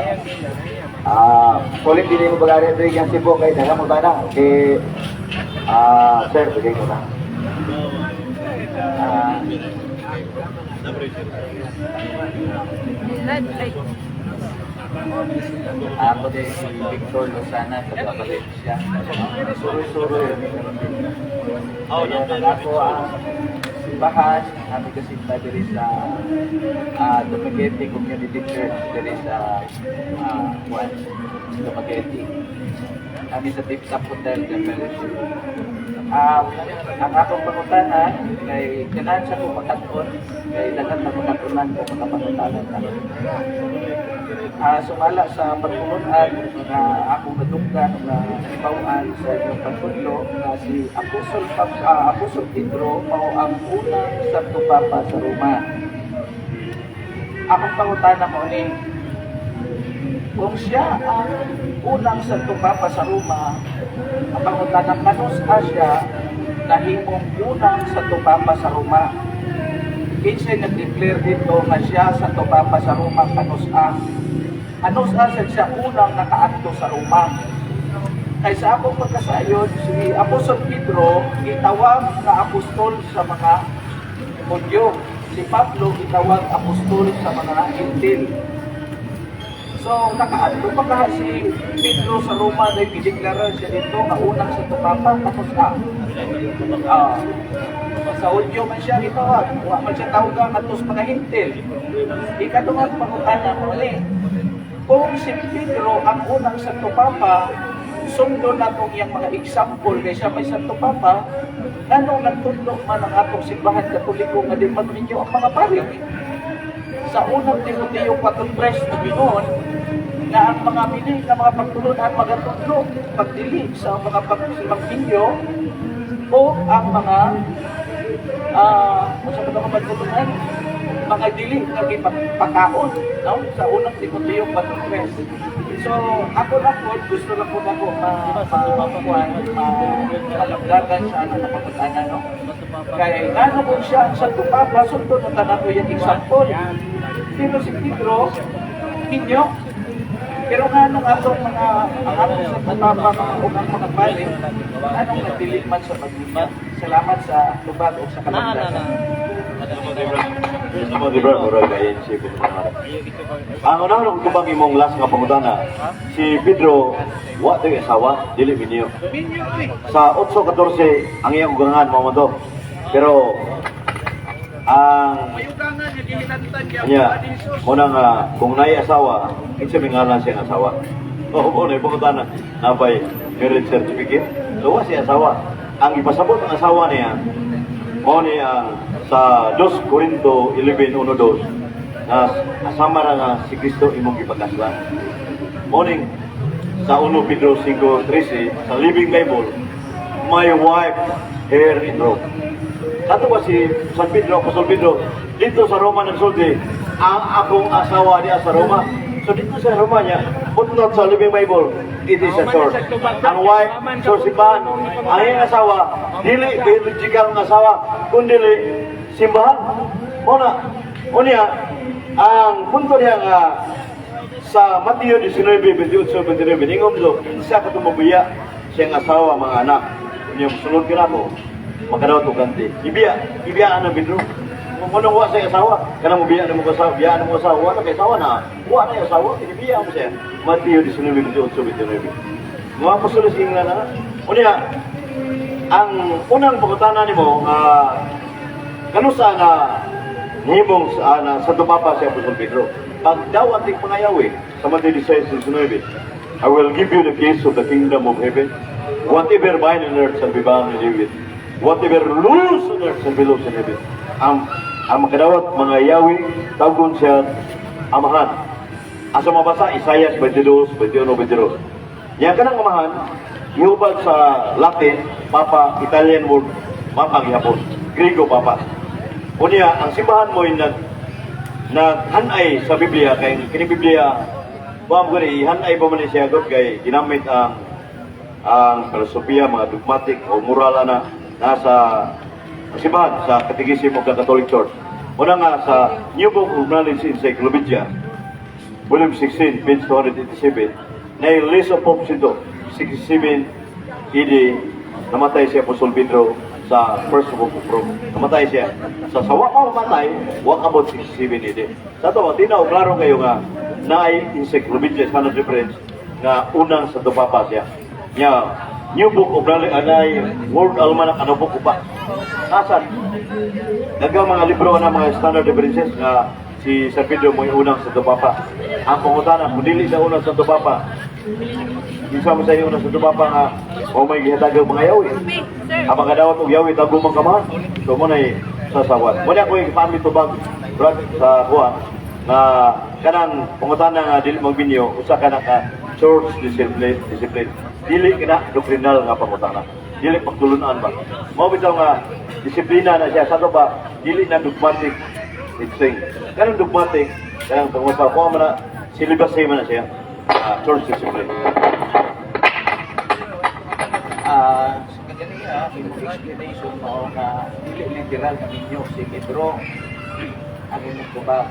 Speaker 6: Ulit din mo bagari ito yung Cebu kay daghang mo tana. Kay sir, bigay ko na.
Speaker 7: Ako din si Victor Lozana, taga Valencia. Suro-suro yun. Ayan, ang ako ang simbahan, kami kasimba diri sa Dumaguete Community Church diri sa Juan, Dumaguete. Kami sa Tip Top Hotel the Fellowship. Ang akong pangutana kay ganahan siya kong makatuon, kay daghan na makatunan kung makapangutanan ta. Sumala sa pagtulunan nga akong nadunggan nga nahibaw-an sa inyong pagtudlo nga si Apostol Pedro mao ang unang Santo Papa sa Roma. Akong pangutana mao ni, kung siya ang unang Santo Papa sa Roma, ang pangutana, kanus-a siya nahimong unang Santo Papa sa Roma? Kinsay nag-declare dito nga siya Santo Papa sa Roma, kanus-a? Kanus-a siya siya unang nakaadto sa Roma? Kay sa akong pagkasayon, si Apostol Pedro gitawag nga apostol sa mga Hudyo. Si Pablo gitawag apostol sa mga Hentil. So, nakaadto pa ka si Pedro sa Roma dahil gideklara siya dito nga unang Santo Papa, tapos sa Hudyo man siya gitawag, wa man siya tawag ngadto sa mga Hentil. Ikaduhang pangutana ko uli, kung si Pedro ang unang Santo Papa, sundon natong iyang mga example kay siya may Santo Papa, nganong nagtudlo man ang atong simbahan Katoliko nga di magminyo ang mga pari? Sa unang Timoteo 4:3 miingon nga ang mga mini nga mga pagtulunan magatudlo pagdili sa mga pagminyo o ang mga unsa ba ito pagtulunan, mga dili nga gipakaon, no, sa unang Timoteo 4:3. So ako lang po, gusto lang po ako ma ma ma malabdagan sa ano na pagkatana, no, kay ngano kung siya ang Santo Papa, sundon na tanan ko yung example, pero si Pedro minyo, pero nganong atong mga ang atong Santo Papa mga unang mga pari, anong nagdili man sa pagminyo? Salamat sa tubag o sa kalagdagan.
Speaker 1: Salamat, Brad. Murag ANC ko mga. Ang unang kung tubag imong last nga pangutana, si Pedro, wa to'y asawa, dili minyo. Sa 8:14, ang iyang ugangan, mao man to. Pero, ang niya, muna nga, kung naay asawa, kinsa may ngalan siyang asawa? Oo, mo na pangutana, napay marriage certificate. So, wa siya asawa. Ang ipasabot ang asawa niya, mao ni ang sa 2 Corinto 11:1-2 na asama ra nga si Kristo imong gipakaslan. Morning sa 1 Pedro 5:13 sa Living Bible, "My wife here in Rome." Kato ba si San Pedro, Apostol Pedro, dito sa Roma nagsulti, "Ang akong asawa niya sa Roma." So dito sa Roma niya, footnote sa Living Bible, it is a church. Ang wife, so simbahan, ang iyang asawa, dili biological nga asawa, kundi simbahan. Una, unya, ang punto niya nga sa Mateo 19, 28, 29, ingom so, kinsa ka tumubiya siyang asawa, mga anak. Unya, musulod ka na ako, makadaw to ganti. Ibiya, ibiyaan ang Pedro. Kung anong wa sa asawa, kanang mo biya na mo asawa, biya na mo asawa, wa na kay asawa na. Wa na yung asawa, ibiya mo siya. Mateo 19, 28, 29. Mga apostol sa inglan na. Unya, ang unang pangutana nimo nga kanusa nga nihimong sa na Santo Papa si Apostol Pedro. Pagdawat ting pangayawi sa Mateo 16:19. "I will give you the keys of the kingdom of heaven. Whatever bind on earth shall be bound in heaven. Whatever loose on earth shall be loose in heaven." Ang makadawat mga yawi, tawgon siya amahan. Asa mabasa? Isaiah 22, 21, 22. Yang kanang amahan, ihubag sa Latin, Papa, Italian word, Mama gihapon, Griego Papa. Unya, ang simbahan mo nag naghanay sa Biblia kay kini Biblia wa mo gani ihanay pa man ni siya god kay ginamit ang filosofiya, mga dogmatic o moral na nasa simbahan sa Catechism of the Catholic Church. Una nga sa New Book of Knowledge Encyclopedia, Volume 16, page 287, na list of popes ito, 67 AD, namatay si Apostol Pedro sa first of Rome. Namatay siya. Sa wa pa mamatay, wa kabot 67 AD. Sa to, tinaw, klaro kayo nga, naay encyclopedia sa reference nga unang Santo Papa siya. Nya, New Book of Knowledge, anay World Almanac, ano po pa? Kasan? Daghang mga libro na mga standard references nga si San Pedro mo unang Santo Papa. Ang pangutana, kung dili sa unang Santo Papa, isa mo sa iyo unang Santo Papa nga o may gihatag ang mga yawi. Ang mga dawat og yawi tago man kamahan. So mo na sasawat. Mo na ako yung pamit tubag, Brad, sa kuha nga kanang pangutana nga dili magbinyo usa ka na ka church discipline, dili kina doctrinal nga pangutana, dili pagtulunan ba, mao bitaw nga disiplina na siya. Sa ba dili na dogmatic teaching. Kanang dogmatic, kanang pangutana ko man na celibacy man na siya. Ah, church discipline.
Speaker 7: Ah, sa kaganiya, imong explanation mao nga dili literal nga minyo si Pedro ang imong tubag.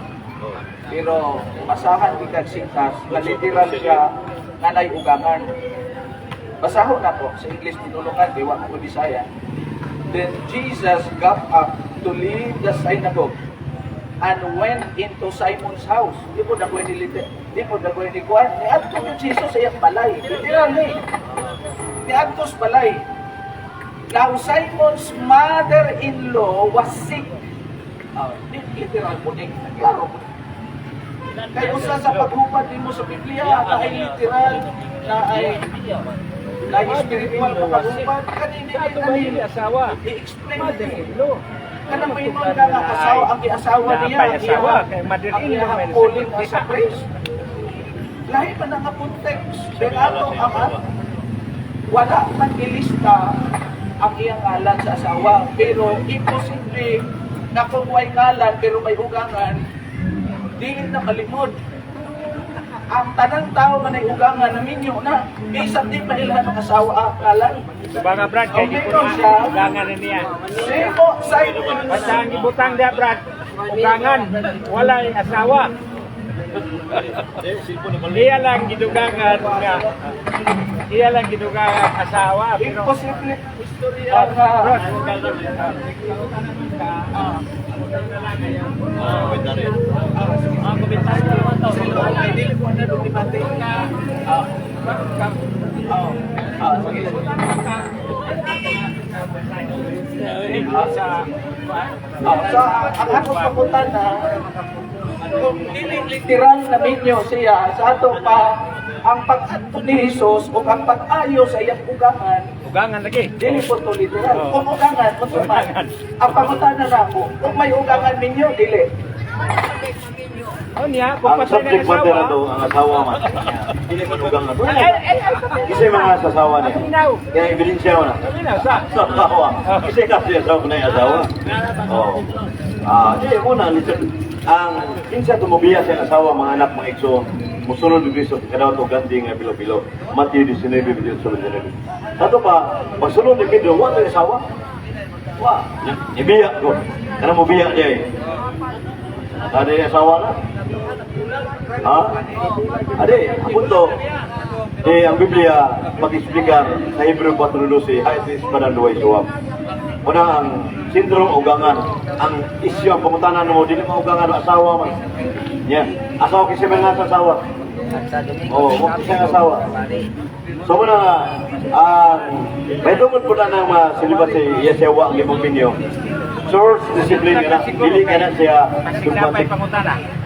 Speaker 7: Pero basahan di kag sintas nga literal siya nga nay ugangan. Basahon nako sa English tinulungan kay wa ko Bisaya. "Then Jesus got up to leave the synagogue and went into Simon's house." Di po dagoy ni lite, di po dagoy ni kuan. Niadto ni Jesus sa iyang balay. Literal ni. Niadto sa balay. "Now Simon's mother-in-law was sick." Oh, di literal po ni. Klaro po. Kay usa sa paghubad nimo sa Biblia na ay literal na ay na spiritual nga paghubad kanini
Speaker 3: Ato ba yung asawa?
Speaker 7: I-explain
Speaker 3: Mother-in-law.
Speaker 7: Kanang maingon ka nga asawa ang giasawa niya,
Speaker 3: Napay asawa,
Speaker 7: ang
Speaker 3: kay
Speaker 7: iyang
Speaker 3: mother-in-law
Speaker 7: ang iyang
Speaker 3: man
Speaker 7: calling
Speaker 3: sa
Speaker 7: as a priest. Lahi pa na nga context. Then ato ama, wala man ilista ang iyang ngalan sa asawa. Pero imposible na kung way ngalan pero may ugangan, dili na malimod. Ang tanang tao man ay ugangan na minyo na, bisan di mailhan ang asawa ang ngalan.
Speaker 3: Diba nga, Brad, kay
Speaker 7: Ang
Speaker 3: di ko
Speaker 7: meron
Speaker 3: na
Speaker 7: siya,
Speaker 3: ugangan na niya.
Speaker 7: Simo, Simon,
Speaker 3: Basta ang ibutang diya, Brad, ugangan, walay asawa. Iya lang gidugangan nga, iya lang gidugangan asawa. Pero,
Speaker 7: imposible istorya nga.
Speaker 3: Brad,
Speaker 7: Dili ko na doon debate. Ah. Ah. Ah, sige.
Speaker 3: Sa
Speaker 7: Ah, so ang akong pangutana, kung dili literal na minyo siya sa ato pa, ang pag-adto ni Jesus o ang pag-ayo sa iyang ugangan,
Speaker 3: ugangan lagi.
Speaker 7: Dili po to literal.
Speaker 3: Oo.
Speaker 7: Kung ugangan, kung man. Ang pangutana nako, kung may ugangan minyo, dili.
Speaker 3: O niya, kung
Speaker 1: Ang
Speaker 3: patay ng
Speaker 1: subject matter
Speaker 3: asawa,
Speaker 1: na to, ang asawa man. Dili man ugang na to.
Speaker 3: Ay, ay, ay, ay,
Speaker 1: Kasi mga sasawa niya.
Speaker 3: Paminaw.
Speaker 1: Kaya ebidensya mo na.
Speaker 3: Paminaw sa.
Speaker 1: Sa asawa. Kasi kasi asawa na yung asawa. Oo. Ah, di mo na listen. Ang kinsa tumubiya sa asawa, mga anak, mga igsoon, musunod ni Kristo kadaw to gandi nga bilo-bilo. Matthew 19, 28, 19. Sa to pa, pagsunod ni Pedro, wa to asawa. Wa, ibiya ko. Kana mo biya niya eh. Ada yung asawa na? Ha? Ade, ang punto, eh, ang Biblia mag-explicar sa Hebreo 4.12, ay ito pa ng duway suwam. Una, ang syndrome ugangan, ang isyu, ang pangutanan mo, dili mo ugangan, asawa man. Yeah. Asawa kasi may nga sa asawa. Oo, oh, huwag siya asawa. So muna nga, ang may tungod po na ng mga silibas si Yesewa ang imong minyo. Church discipline ka na. Dili ka na siya dogmatic.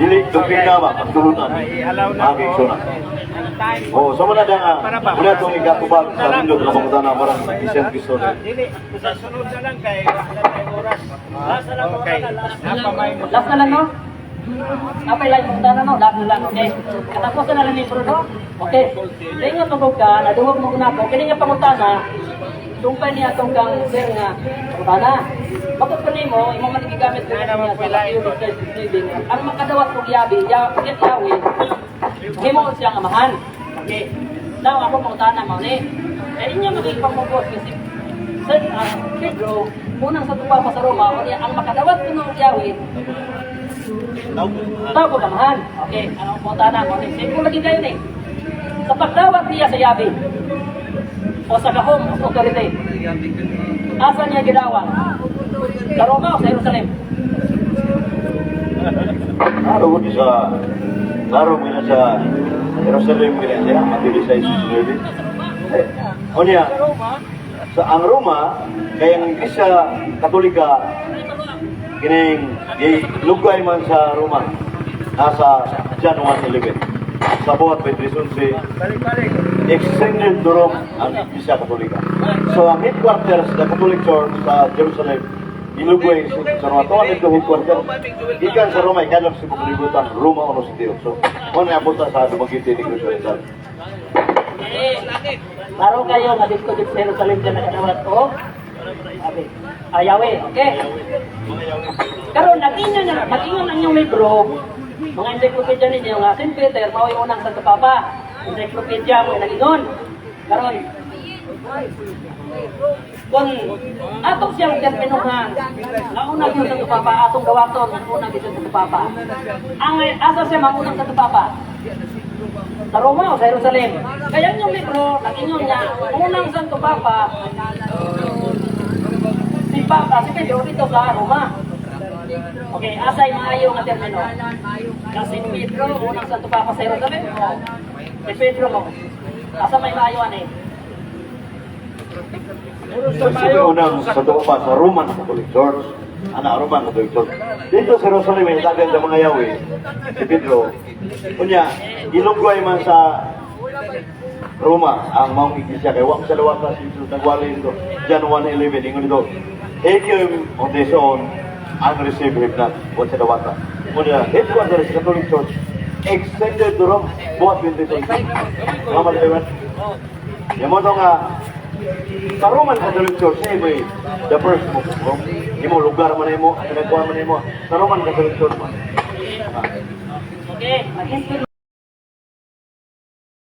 Speaker 1: Dili doktrina ba, pagtulunan. Ang suna. Oh, so muna nga, muna itong ikatubag sa nindot nga pangutana para isang Kristo.
Speaker 3: Dili, sa sunod na lang kay wala tayong oras.
Speaker 5: Last na lang,
Speaker 3: Okay.
Speaker 5: last na lang.
Speaker 3: Napamay mo.
Speaker 5: Last na lang, no? Apay lang pangutana, no? Last na lang, okay? Katapusan na lang ni Bruno. Okay. Ingat mo ka, naduwag mo na ako. Kini nga pangutana, sumpay niya atong kang sir nga pangutana. Bakit pa nimo, imo man gigamit ko niya sa Matthew 26:9, ang makadawat og yabi, ya, yawi, himo siyang amahan. Okay. Now, ako pangutana mo ni. Eh, inyo magiging pamukot kasi Sir Pedro, unang Santo Papa sa Roma, unya ang makadawat kuno og yawi, tawag og amahan. Okay, ano ang pangutana mo ni? Simple lagi kayo ni. Sa pagdawat niya sa yabi, o sa gahom of authority, asa niya gidawat? Sa Roma o sa Jerusalem?
Speaker 1: Klaro ko sa klaro mo na sa Jerusalem gina siya, Matthew 16:9. Eh, unya, sa ang Roma, kay ang Iglesia Katolika kining gilugay man sa Roma nasa John 1:11 sa buhat by 3:11
Speaker 3: Balik-balik.
Speaker 1: Extended to Rome ang Iglesia Katolika. So ang headquarters ng Catholic Church sa Jerusalem, ilugay sa Roma. Ito ang ito headquarters. Gikan sa Roma, ikalap sa kalibutan, Roma ono si Diyos. So, kung naabot sa Dumaguete ni Cristo Rizal.
Speaker 5: Eh, Klaro kayo nga dito dito sa Jerusalem ka nakadawat o Sabi, ayawe, okay? Karon nag-ingon na nag-ingon ang inyong libro, mga encyclopedia ninyo nga St. Peter mao yung unang Santo Papa. Encyclopedia mo nag-ingon. Karon kung atong siyang terminuhan, nauna yung Santo Papa, atong dawaton, ang unang yung Santo Papa. Ang asa siya mangunang Santo Papa? Sa Roma o sa Jerusalem. Kaya yung libro, nag-ingon niya, unang Santo Papa, si Papa, si Pedro dito sa Roma. Okay, asay maayo nga termino. Kasi si Pedro, unang Santo Papa sa Jerusalem, o si Pedro mo. Asa may maayo ani?
Speaker 1: So, sa unang Santo Papa sa Roman Catholic Church, ana Roman Catholic Church. Dito sa Jerusalem, ay dagan sa mga yawi, si Pedro. Unya, ilugay man sa Roma ang maong iglesia kay wa sa dawata si Jesus nagwali dito. John 1:11 ingon dito. He came on his own and received him not. Wa sa dawata. Unya, headquarters sa Catholic Church extended to Rome buhat 22. Salamat kayo. Yamo to nga sa Roman Catholic Church eh, may the first mo Rome. Imo lugar man imo, pinagkuha man imo sa Roman Catholic Church man.
Speaker 5: Okay, mag